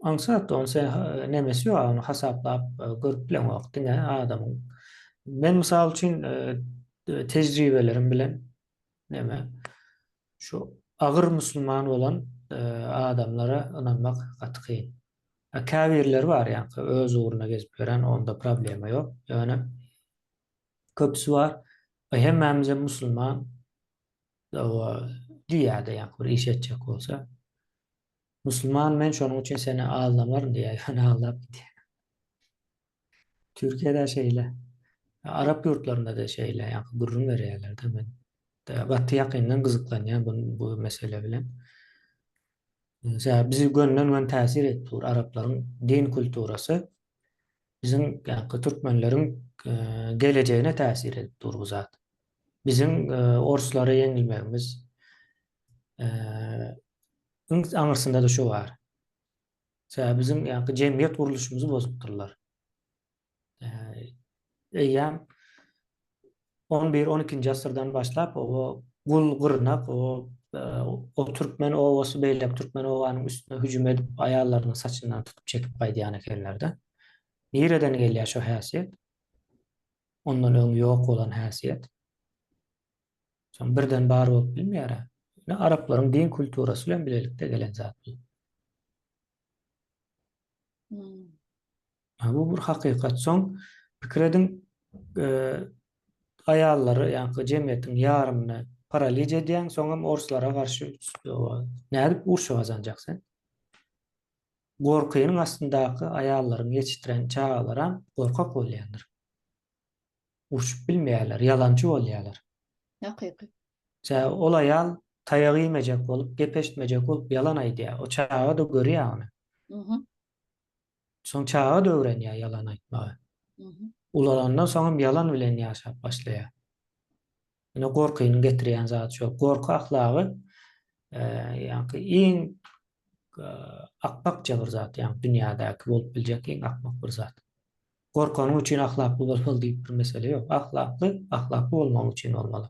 Aňsat ony sen nemesi ýok, ony hasaplap görüp bileňok, diňe adamyň. Men mysal üçin tejribelerim bilen neme şu agyr musulman bolan adamlara ynanmak gaty kyn. Käbirleri bar ýaňky öz ugruna gezip ýören, onda problema ýok. Ýöne köpüsi bar. Hemmämizem musulman diýýär-de ýaňky bir iş etjek bolsa. Musulman men şonuň üçin seni aldamaryn diýýär, ýöne aldap gidýär. Türkiýede şeýle. Arap ýurtlarynda-da şeýle, ýaňky gürrüň berýärler-de men gaty ýakyndan gyzyklanýan bu, bu mesele bilen. Sebäbi bizi gönden-gön täsir edip dur araplaryň din kulturasy. Biziň ýaňky türkmenleriň e, gelejegine täsir edip dur bu zat. Biziň e, orslara ýeňilmegimiz e, Iň aňyrsynda-da şu bar. Sebäbi biziň ýaňky jemgyýet gurluşymyzy bozupdyrlar. Eýýäm 11, 12-nji asyrdan başlap o gul gyrnak, o o türkmen obasy beýleki türkmen obanyň üstüne hüjüm edip, aýallarynyň saçyndan tutup çekip gaýdýan ekenler-de. Nireden gelýär şo häsiýet? Ondan öň ýok bolan häsiýet. Soň birden bar bolup bilmeýär-ä. Ine araplaryň din kulturasy bilen bilelikde gelen zat bu. Hmm. Ha, bu bir hakykat. Soň pikir ediň, e, aýallary, ýa-da jemgyýetiň ýarymyny paraliž edýäň, soňam orslara garşy nädip urşy gazanjak sen? Gorkynyň astyndaky aýallaryň ýetişdiren çagalaram gorkak bolýandyr. Urşup bilmeýärler, ýalançy bolýarlar. Hakyky. Sebäbi ol aýal taýak iýmejek bolup, gep eşitmejek bolup ýalan aýdýar. O çaga-da görýär ony. Mhm. Soň çaga-da öwrenýär ýalan aýtmagy. Mhm. Ulalandan soňam ýalan bilen ýaşap başlaýar. Ine gorkynyň getirýän zady şol. Gorky ahlagy ýaňky iň akmakça bir zat, ýaňky dünýädäki bolup biljek iň akmak bir zat. Gorkanyň üçin ahlakly bolmaly diýip bir mesele ýok. Ahlakly, ahlakly bolmagyň üçin bolmaly.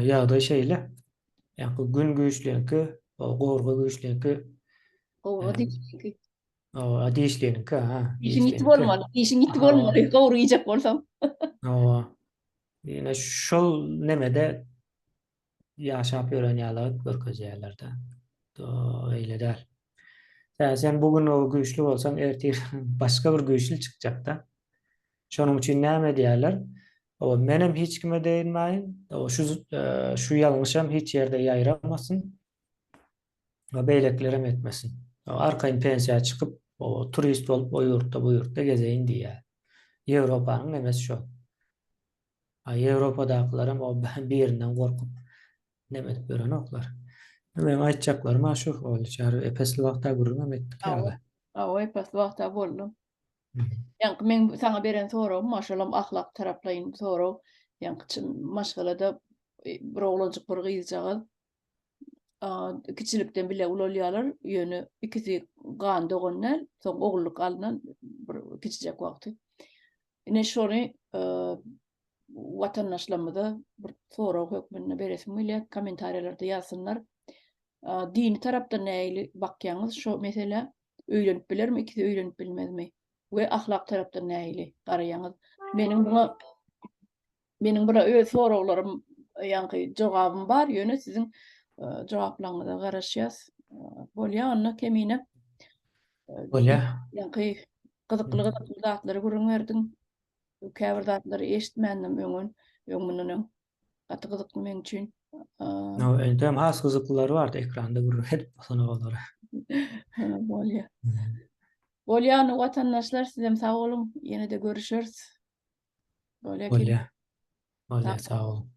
Ýagdaý şeýle. Ýaňky gün güýçliňki, gorgy güýçliňki. Gowurga dişliňki. Hawa, dişliniňki, ha. Dişiň ýiti bolmaly, dişiň ýiti bolmaly, gowurga iýjek bolsaň. Hawa. Ýene şol nemede ýaşap ýören ýaly görkezýärler-de. Eýle däl. Sen, sen bu gün o güýçli bolsaň, ertir başga bir güýçli çykjak-da. Şonuň üçin näme edýärler? O menem hiç kime degilmäýin, o şu e, şu ýalňyşam hiç ýerde ýaýramasyn. We beýlekilerem etmesin. Arkaýyn pensiýa çykyp, o turist bolup o ýurtda, bu ýurtda gezeýin diýýär. Ýewropanyň nemesi şo. A Ýewropadakylaram o birinden gorkup neme edip ýörenoklar. Meň aýtjaklarym-a şu, Ogulçary epesli wagta gürrüňem etdik ýaly. Hawa, epesli wagta boldy. Ýaňky meň saňa beren soragym bar, şolam ahlak taraplaýyn sorag. Ýaňky çyn maşgalada e, bir oglanjyk, bir gyzjagaz kiçilikden bile ulalýarlar, ýöne ikisi gan dogan däl, soň ogullyk alnan bir kiçijek wagty. Ine şony e, watandaşlarymyza bir sorag hökmünde beresim gelýär, kommentariýalarda ýazsynlar. Dini tarapdan nähili bakýaňyz şo meselä? Öýlenip bilermi, ikisi öýlenip bilmezmi? We ahlak tarapdan nähili garaýaňyz? Meniň muňa meniň buna öz soraglarym, ýaňky jogabym bar, ýöne siziň e, jogaplaryňyza garaşýas. E, bolýa onda Kemine. E, Bolýa. Ýaňky gyzykly gyzykly zatlary gürrüň berdiň. Käbir zatlary eşitmändim öňün, öň mundan öň. Gaty gyzykly meň üçin. No, entem has gyzyklylary bardy ekranda gürrüň edip bolana olary. Bolýa. Bolýa, watandaşlar sizem sag boluň. Ýene-de görüşeris. Bolýa. Bolýa. Bolýa, sag boluň.